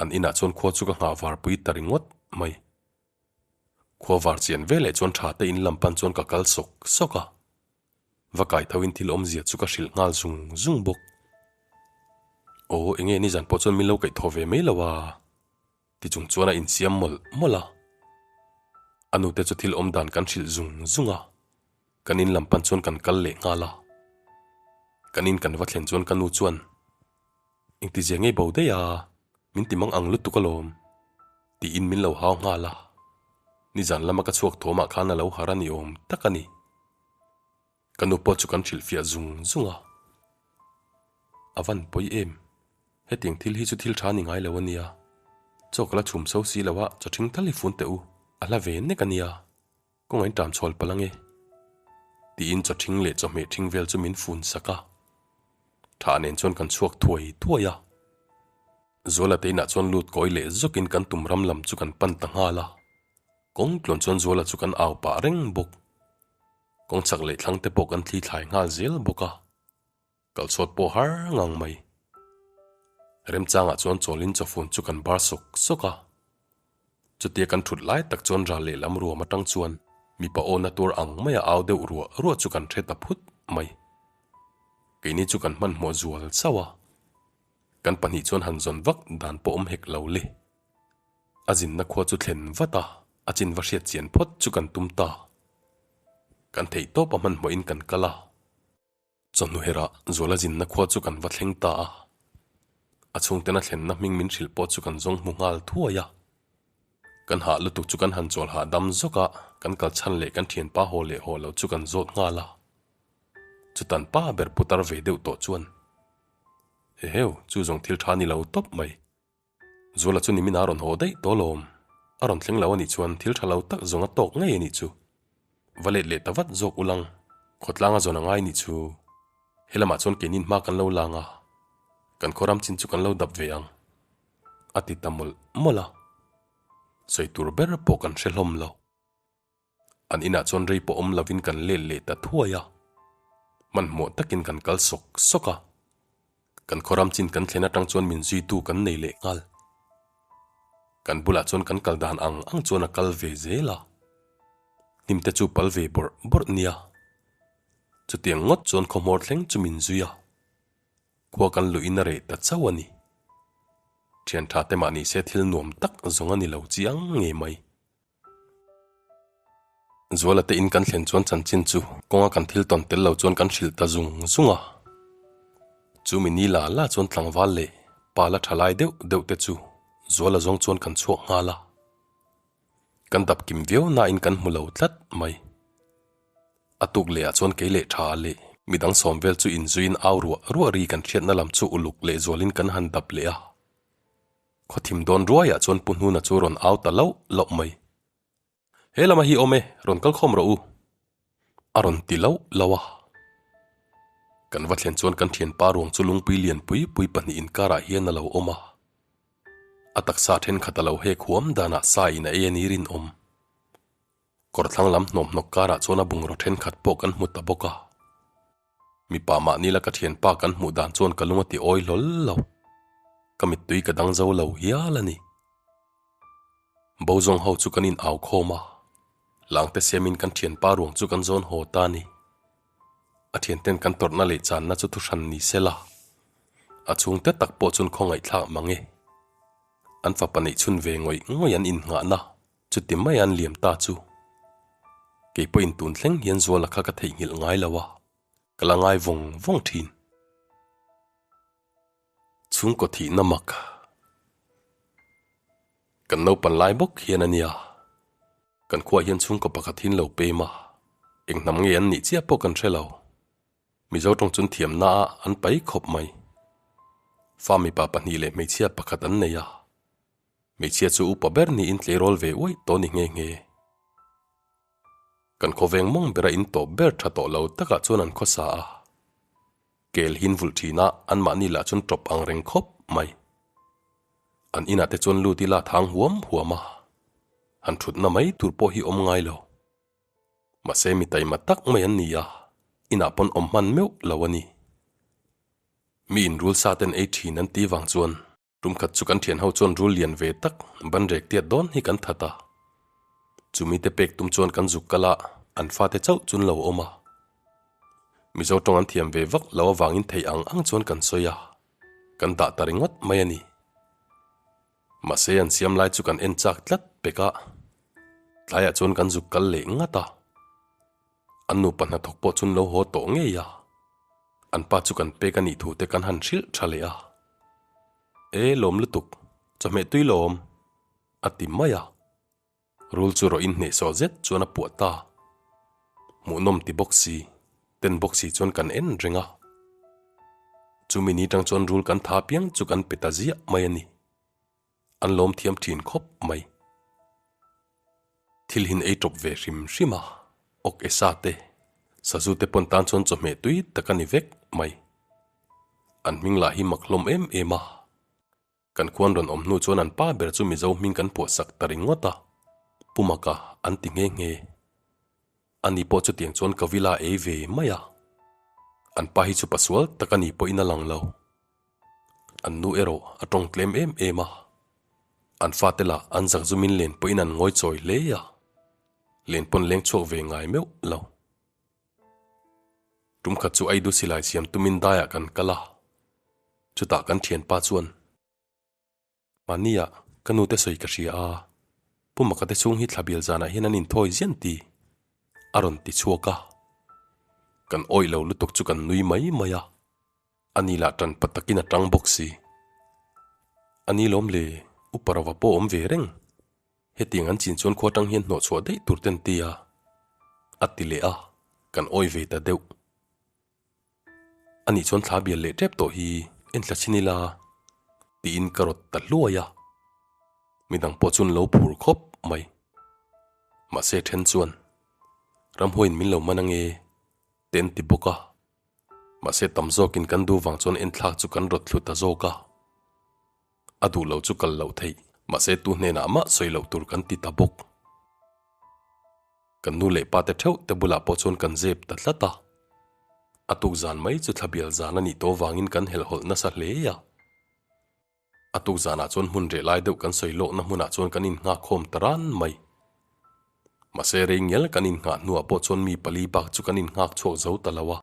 an inah chuan khua chu ka nghah varpui ta ringawt mai. Khua var chian veleh chuan tha te in lam pan chuan ka kal sawk sawk a. Va kai tho in thil awmzia chu ka hrilh nghal zung zung bawk. Aw enge nizan pawh chuan min lo kaih thaw ve mai lo a ti chung chuan a insiam mawlh mawlh a. A nute chu thil awm dan kan hrilh zung zung a, kan in lam pan chuan kan kal leh nghal a. Kan in kan va thlen chuan ka nu chuan Engtizia ngei bo daih a, min ti mang ang lutuk alawm tiin min lo hau nghal a. Nizan lama ka chhuak thawmah khan a lo har a ni awm tak a ni. Ka nu pawh chu kan hrilhfiah zung zung a. A van pawi em? Hetiang thil hi chu thil tha ni ngai lo a nia. Chaw ka la chhum so si lo a, chaw ṭhing tal hi fun teh u, a hla ve nek a nia. Kawngah in ṭam chhual palh ange. Tiin chaw ṭhing leh chawhmeh ṭhing vel chu min fun sak a. Tha nen chuan kan chhuak thuai thuai a. Zuala te inah chuan lut kawi leh zawkin kan tum ram lam chu kan pan ta nghal a. Kawng tluan chuan Zuala chu kan au pah reng bawk. Kawng chak leh thlang te pawh kan thli thlai nghal zel bawk a. Kalchhuat pawh har ngang mai. Remchangah chuan chawlin chawfun chu kan bar sawk sawk a. Chutia kan thut lai tak chuan ral lehlam ruam atang chuan mipa awna tur ang maia au deuh ruah ruah chu kan hre ta phut mai. Keini chu kan hmanhmawh zual chauh a. Kan pahnih chuan han zawn vak dan pawh awm hek lo le. A zinna khua chu thlen vat a, a chin va hriat chian phawt chu kan tum ta. Kan theih tawp a hmanhmawhin kan kal a. Chawhnu herah Zuala zinna khua chu kan va thleng ta a. A chhungten a thlenna hming min hrilh pawh chu kan zawng hmu nghal thuai a. Kan hah lutuk chu kan han chawl hahdam zawk a, kan kal chhan leh kan thianpa haw leh haw lo chu kan zawt nghal a. Chutan pa ber putar ve deuh tawh chuan, Eheu, chu zawng thil tha ni lo tawp mai. Zuala chu nimin a rawn haw daih tawh lawm. A rawn thleng lo a nih chuan thil tha lo tak zawng a tawk ngei a nih chu. Va let leh ta vat zawk ulang, khawtlang a zawn a ngai nih chu. He lamah chuan keinin hma kan lo lang a, kan khaw ram chin chu kan lo dap ve ang, a ti ta mawlh mawlh a. Sawi tur ber pawh kan hre hlawm lo. An inah chuan rei pawh awm lovin kan let leh ta thuai a, hmanhmawh takin kan kal sawk sawk a. Kan khaw ram chin kan thlen atang chuan min zuitu kan nei leh nghal. Kan bulah chuan kan kal dan ang ang chuan a kal ve zel a, hnim te chu pal ve bawrh bawrh nia. Chutiang ngawt chuan khawhmawr thleng chu min zui a, khua kan luhin a reh ta chauh a ni. Thian tha te mah nise thil nuam tak zawng a ni lo chiang ngei mai. Zuala te in kan thlen chuan chanchin chu kawnga kan thil tawn tel lo chuan kan hrilh ta zung zung a. Chumi ni la la chuan tlangval leh pa la tha lai deuh deuh te chu Zuala zawng chuan kan chhuak nghal a. Kan dap kim viau nain kan hmu lo tlat mai. A tuk leh ah chuan kei leh tha leh midang sawm vel chu inzuiin au ruah ruah ri kan hriatna lam chu uluk leh zualin kan han dap leh a. Khawthim dawn ruaiah chuan Pu Hnuna chu rawn au ta lauh lauh mai. He lama hi awm e, rawn kal khawm rawh u. A rawn ti lauh lauh a. Kan va thlen chuan kan thianpa ruang chu lungpui lian pui pui pahnihin karah hian a lo awm a. A taksa thenkhat a lo hek huam danah sa in a ei a ni rinawm. Kawr thlang lam hnawmhnawk karah chuan a bungraw thenkhat pawh kan hmu ta bawk a. Mipa mahni la ka thianpa kan hmuh dan chuan ka lung a ti awi hlawl lo. Ka mittui ka dang zo lo hial a ni. Bo zawng ho chu kan in au khawm a, langte siamin kan thianpa ruang chu kan zawn haw ta a ni. A thianten kan tawrhna leh channa chu thuhran ni se la, a chhungte tak pawh chuan khawngaihthlak mang e. An fapa neih chhun ve ngawih ngawih an innghahna Chuti mai an liam ta chu. Kei pawhin tun thleng hian Zuala kha ka theihnghilh ngai lo a, ka la ngai vawng vawng thin. Chhungkaw thihna mak kan naupan lai bawk hian a nia. Kan khuaah hian chhungkaw pakhat hi an lo pem a, eng hnam nge an nih chiah pawh kan hre lo. Mizo tawng chun thiamna ah an pai khawp mai. Fa mipa pahnih leh hmeichhia pakhat an nei a. Hmeichhia chu upa ber niin tleirawl ve uaih tawh ni nghe nghe. Kan khawveng mawng bera in tawp ber tha tawh lo takah chuan an khawsa a. Kel hin vulh thin a anmahni lah chuan tawp ang reng khawp mai. An inah te chuan lut ila thang huam huam a, han thutna mai tur pawh hi awm ngai lo. Mahse mi taima tak mai an ni a, inah pawn awm hman meuh lo a ni. Mi inrul sa ten ei thin an ti vang chuan Tumkhat chu kan thian ho chuan rul lian ve tak ban rek tiat dawn hi kan that a. Chumi te pek tum chuan kan zuk kal a, an fate chauh chun lo awm a. Mizo tawng an thiam ve vak lo avangin theih ang ang chuan kan sawi a, kan dah ta ringawt mai a ni. Mahse an siam lai chu kan en chak tlat pek a, tlaiah chuan kan zuk kal leh ngat a. An nupa hnathawk pawh chun lo haw tawh ngei a. An pa chu kan pek a nih thu te kan han hrilh tha leh a. E lawm lutuk, chawhmeh tui lawm, a ti mai a. Rul chu rawh in hnehsawh zet chuan a puah ta. Hmuhnawm ti bawk si, ten bawk si chuan kan en reng a. Chumi ni tang chuan rul kan tha piang chu kan pe ta ziah mai a ni. An lawm thiam thin khawp mai. Thil hin ei tawp ve hrim hrim a, awk e sa te, sazu te pawn tan chuan chawhmeh tui tak a ni vek mai. An hming lah hi mak hlawm em em a. Kan khuan rawn awm hnu chuan an pa ber chu Mizo hming kan phuah sak ta ringawt a, Pu Maka an ti nghe nghe. Ani pawh chutiang chuan ka villa ei ve mai a. An pa hi chu pasual tak a ni pawhin a lang lo. An nu erawh a tawng tlem em em a, an fate lah an zakzumin len pawhin an ngawi chawi hle a, len pawn leng chhuak ve ngai meuh lo. Tum khat chu Aidu silai siam tumin daiah kan kal a, chutah kan thianpa chuan, Mahnia ka nute sawi ka hria a, Pu Maka te chhung hi thla bial zanah hian an inthawi zian ti a rawn ti chhuak a. Kan awih lo lutuk chu kan nui mai mai a, ani lah tan pa takin a tang bawk si. Ani lawm le, Upa Rova pawh awm ve reng. Hetiang an chin chuan khua tang hian hnawh chhuah daih tur ten tia a ti leh a, kan awi ve ta deuh. Anih chuan thla bial leh tep tawh hi en thla chhin ila tiin ka rawt ta hluai a, midang pawh chuan lo phur khawp mai. Mahse then chuan ramhuaiin min lo man ange te an ti bawk a, mahse tam zawkin kan duh vang chuan enthlak chu kan rawt thlu ta zawk a. A duh lo chu kal loh theih, mahse tu hnenah mah sawi loh tur kan ti ta bawk. Kan nu leh pa te theuh te bulah pawh chuan kan zep ta tlat a. A tuk zan mai chu thlabial zan a nih tawh vangin kan helhhawlh nasa hle a. A tuk zanah chuan hmun reh lai deuh kan sawi lawkna hmunah chuan kan innghak khawm ta ran mai. Mahse rei ngial kan innghah hnuah pawh chuan mi pali bak chu kan innghak chhuak zo ta lo a.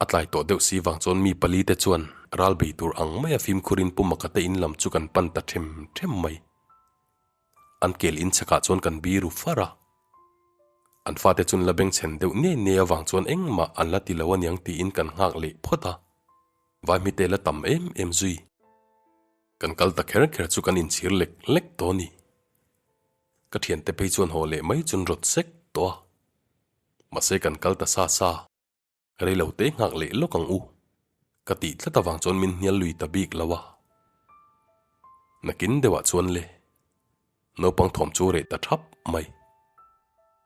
A tlai tawh deuh si vang chuan mi pali te chuan ral bei tur ang maia fimkhurin Pu Maka te in lam chu kan pan ta them them mai. An kel in chhakah chuan kan biru far a. An fate chuan la bengchhen deuh niai niai avang chuan engmah an la ti lo aniang tiin kan nghak leh phawt a. Vaihmite la tam em em zui. Kan kal ta kher kher chu kan inchhir lek lek tawh a ni. Ka thiante phei chuan haw leh mai chun rawt sek tawh a. Mahse kan kal ta sa sa. Rei lo te nghak leh lawk ang u. Ka tih tlat avang chuan min hnial lui ta bik lo a. Nakin deuhah chuan le. Naupang thawm chu reh ta thap mai.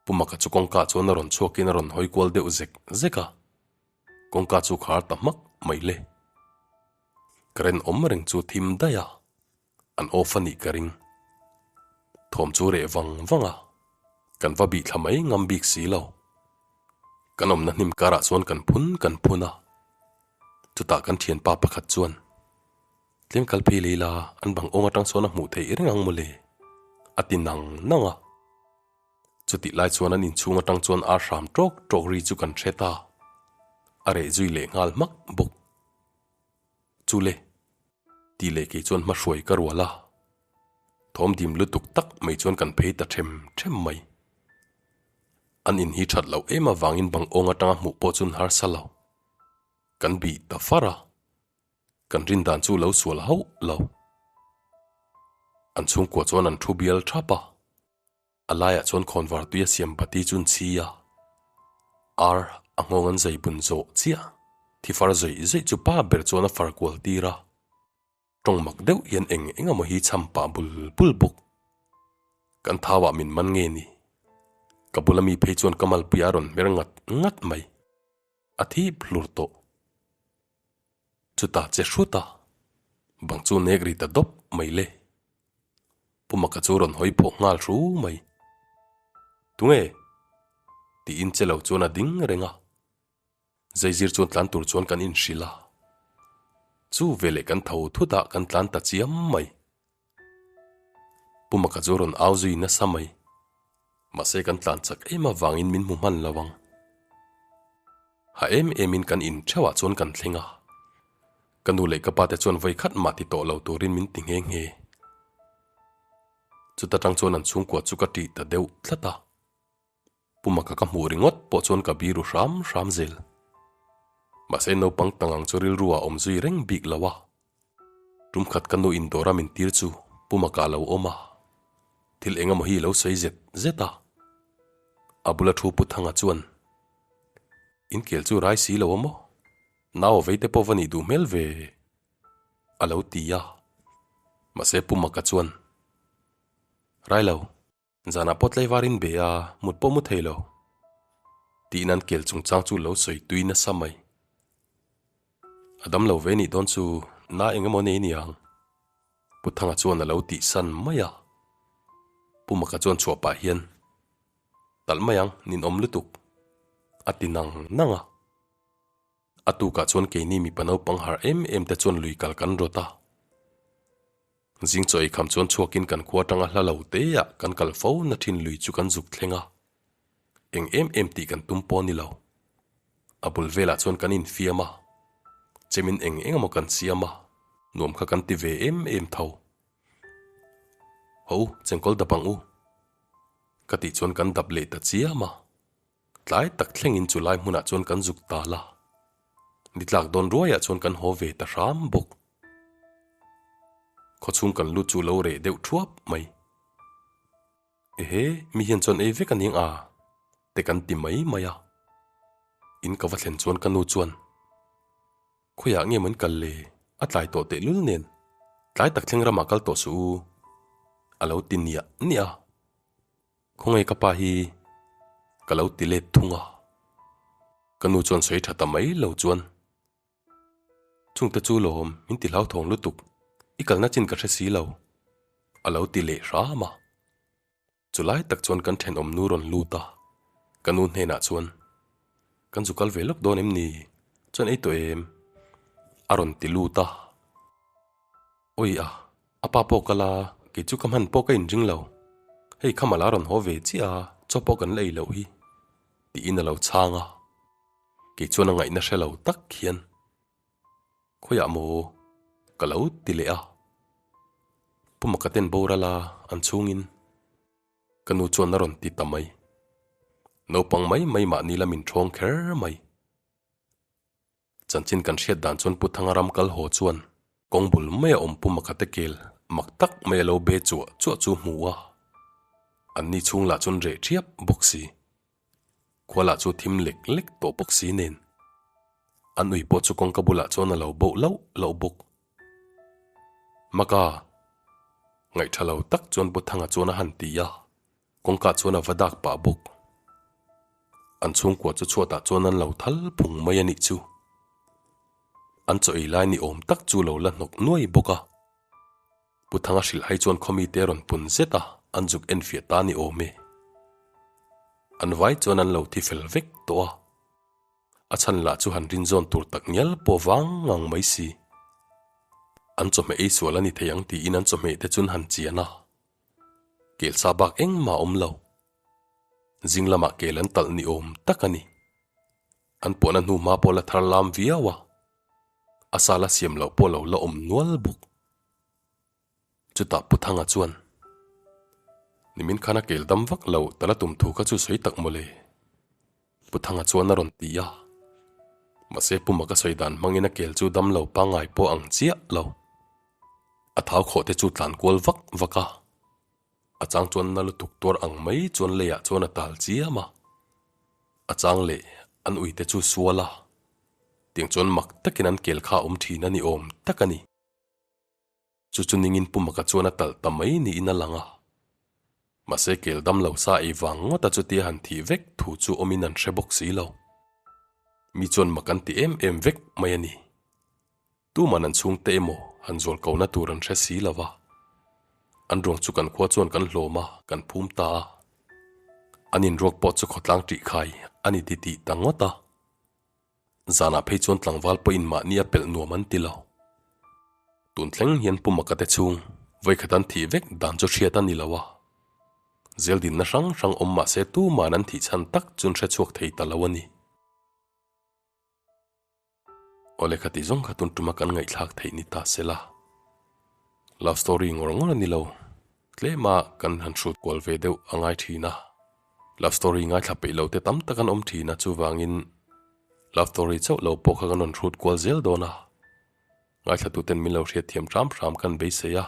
Pu Maka chu kawngka chuan a rawn chhuakin a rawn hawi kual deuh zek zek a. Kawngka chu khar ta hmak mai le. Current awm reng chu thim daih a. An off a nih ka ring. Thawm chu reh vang vang a, kan va bih thla mai ngam bik si lo. Kan awmna hnim karah chuan kan phun kan phun a. Chutah kan thianpa pakhat chuan, Tlem kal phei lei la, an bang awng atang sawn a hmuh theih reng ang mawle, a ti nang nang a. Chutih lai chuan an inchhung atang chuan ar hram tawk tawk ri chu kan hre ta. A reh zui leh nghal hmak bawk. Chule. Tih leh kei chuan hmahruai ka rual a, thawm dim lutuk tak mai chuan kan phei ta them them mai. An in hi that loh em avangin bang awng atanga hmuh pawh chuan harsa lo. Kan bih ta far a, kan rin dan chu lo sual hauh lo. An chhungkua chuan an thu bial thap a. A laiah chuan khawnvar tui a siam pati chu an chhi a, ar a nghawng an zai bun zawh chiah. Thi far zawih zawih chu pa ber chuan a far kual tir a, tawng mak deuh hian eng eng emaw hi cham pah bul bul bawk. Kan thauah min man nge ni? Ka bula mi phei chuan ka malpui a rawn hmer ngat ngat mai. A thip hlur tawh. Chutah che hrut a, bang chu nek ri ta dawp mai le. Pu Maka chu rawn hawi phawh nghal hru mai. Tunge? Tiin che lo chuan a ding reng a. Zaizir chuan tlan tur chuan kan inhrilh a. Chu veleh kan tho thut ah kan tlan ta chiam mai. Pu Maka chu rawn au zui nasa mai. Mahse kan tlan chak em avangin min hmu hman lo ang. Ha em emin kan in theuhah chuan kan thleng a. Ka nu leh ka pa te chuan vawi khat mah ti tawh lo turin min ti nghe nghe. Chuta tang chuan an chhungkua chu ka tih ta deuh tlat a. Pu Maka ka hmuh ringawt pawh chuan ka biru hram hram zel. Mahse naupang tangang chu rilru ah awm zui reng bik lo a. Tum khat ka nu in dawr a min tir chu Pu Maka a lo awm a. Thil eng emaw hi lo sawi zet zet a. A bula thu Pu Thanga chuan, In kel chu rai si lo a maw? Nau a vei te pawh va nih duh hmel ve a lo ti a. Mahse Pu Maka chuan, Rai lo. Zanah pawh tlaivar in be a, mut pawh mu thei lo. Tiin an kel chungchang chu lo sawi tui nasa mai. A dam lo ve nih dawn chu na eng emaw nei niang. Pu Thanga chuan a lo tih san mai a. Pu Maka chuan chhuah pah hian, Talh mai ang, ninawm lutuk, a ti nang nang a. A tukah chuan keini mipa naupang harh em em te chuan lui kal kan rawt a. Zing chaw eikham chuan chhuakin kan khua atanga hla lo te ah kan kal fo na thin lui chu kan zuk thleng a. Eng em em tih kan tum pawh a ni lo. A bul velah chuan kan infiam a, chemin eng eng emaw kan siam a, nuam kha kan ti ve em em tho. Ho, chengkawl dap ang u. Ka tih chuan kan dap leh ta chiam a. Tlai tak thlengin chu lai hmunah chuan kan zuk tal a. Ni tlak dawn ruaiah chuan kan haw ve ta hram bawk. Khawchhung kan lut chu lo reh deuh thuap mai. Ehe, mi hian chuan ei vek a ning a, te kan ti mai mai a. In ka va thlen chuan ka nu chuan, Khawiah nge maw in kal le? A tlai tawh tehlul nen, tlai tak thleng ramah kal tawh suh u, a lo ti niah niah a. Khawngaih ka pa hi ka lo ti let thung a, ka nu chuan sawi tha ta mai lo chuan, Chungte chu lawm min ti hlauthawng lutuk, i kalna chin ka hre si lo, a lo ti leh hram a. Chulai tak chuan kan thenawm nu rawn lut a, ka nu hnenah chuan, Kan zu kal ve lawk dawn em ni? Chuan ei tawh em? a rawn ti lut a. Awi a, a pa pawh kal a, kei chu ka hman pawh ka inring lo. Hei kham a la rawn haw ve chiah a, chaw pawh kan la ei loh hi, tiin a lo chhang a. Kei chuan a ngaihna hre lo tak hian, Khawiah maw? ka lo ti leh a. Pu Makaten boral a, an chhungin ka nu chuan a rawn ti ta mai. Naupang mai mai mahni la min ṭhawng kher mai. Chanchin kan hriat dan chuan Pu Thanga ram kal haw chuan kawng bul maia awm Pu Makate kel mak tak mai a lo be chuah chuah chu hmu a, anni chhung lah chuan reh ṭhiap bawk si. Khua lah chu thim lek lek tawh bawk si nen an ui pawh chu kawngka bulah chuan a lo boh lauh lauh bawk. Maka ngaihṭha lo tak chuan Pu Thanga chuan a han ti a. Kawngka chuan a va dak pah bawk. An chhungkua chu chhuatah chuan an lo thal phung mai a nih chu. An chaw ei lai ni awm tak chu lo la hnawk nuai bawk a. Pu Thanga hrilh hai chuan khawmite rawn pun zet a, an zuk enfiah ta ni awm e. An vai chuan an lo thi fel vek tawh a. A chhan lah chu han rinzawn tur tak ngial pawh vang ngang mai si. An chawhmeh ei sual a ni thei ang tiin an chawhmeh te chun han chian a. Kel sa bak engmah a awm lo. Zing lamah kel an talh ni awm tak a ni. An puahna hnu hma pawh la thar lam viau a, a sa la siam loh pawh lo la awm nual bawk. Chutah Pu Thanga chuan, Nimin khan a kel dam vak lo ta la tum thu kha chu sawi tak mawle. Pu Thanga chuan a rawn ti a. Mahse Pu Maka sawi dan hmangin a kel chu dam lo pangngai pawh ang chiah lo. A thau khawh te chu tlan kual vak vak a, a chang chuan na lutuk tuar ang mai chuan leiah chuan a tal chiam a, a chang leh an ui te chu sual a, tiang chuan mak takin an kel kha a awm thin a ni awm tak a ni. Chu chu ningin Pu Maka chuan a talh ta mai niin a lang a. Mahse kel dam lo sa ei vang ngawta chutia han thih vek thu chu awmin an hre bawk si lo. Mi chuan mak an ti em em vek mai a ni. Tuman an chhungte emaw han zual kona tur an hre si lo va. An ruang chu kan khua chuan kan hlawm a, kan phum ta a. An inruak pawh chu khawtlang ṭih khai a ni ti tih ta ngawt a. Zanah phei chuan tlangval pawhin mahni a pelh nuam an ti lo. Tun thleng hian Pu Maka te chhung vawikhat an thih vek dan chu hriat a ni lo a. Zeldinna hrang hrang awm mahse tuman an thih chhan tak chun hre chhuak thei ta lo a ni. Aw lehkha tih zawng kha tun tuma kan ngaihthlak theih ni ta se la. Love story ngawr ngawr a ni lo. Tlema kan han hrut kual ve deuh a ngai thin a. Love story ngaithla peih lo te tam tak an awm thin a chuvangin love story chauh lo pawh kha kan rawn hrut kual zel dawn a. Ngaithla tuten min lo hriatthiam hram hram kan beisei a.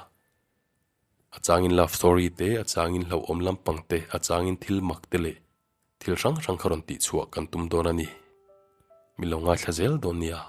A changin love story te, a changin hlauhawm lampang te, a changin thil mak te leh Thil hrang hrang kha rawn tihchhuah kan tum dawn a ni. Min lo ngaithla zel dawn nia.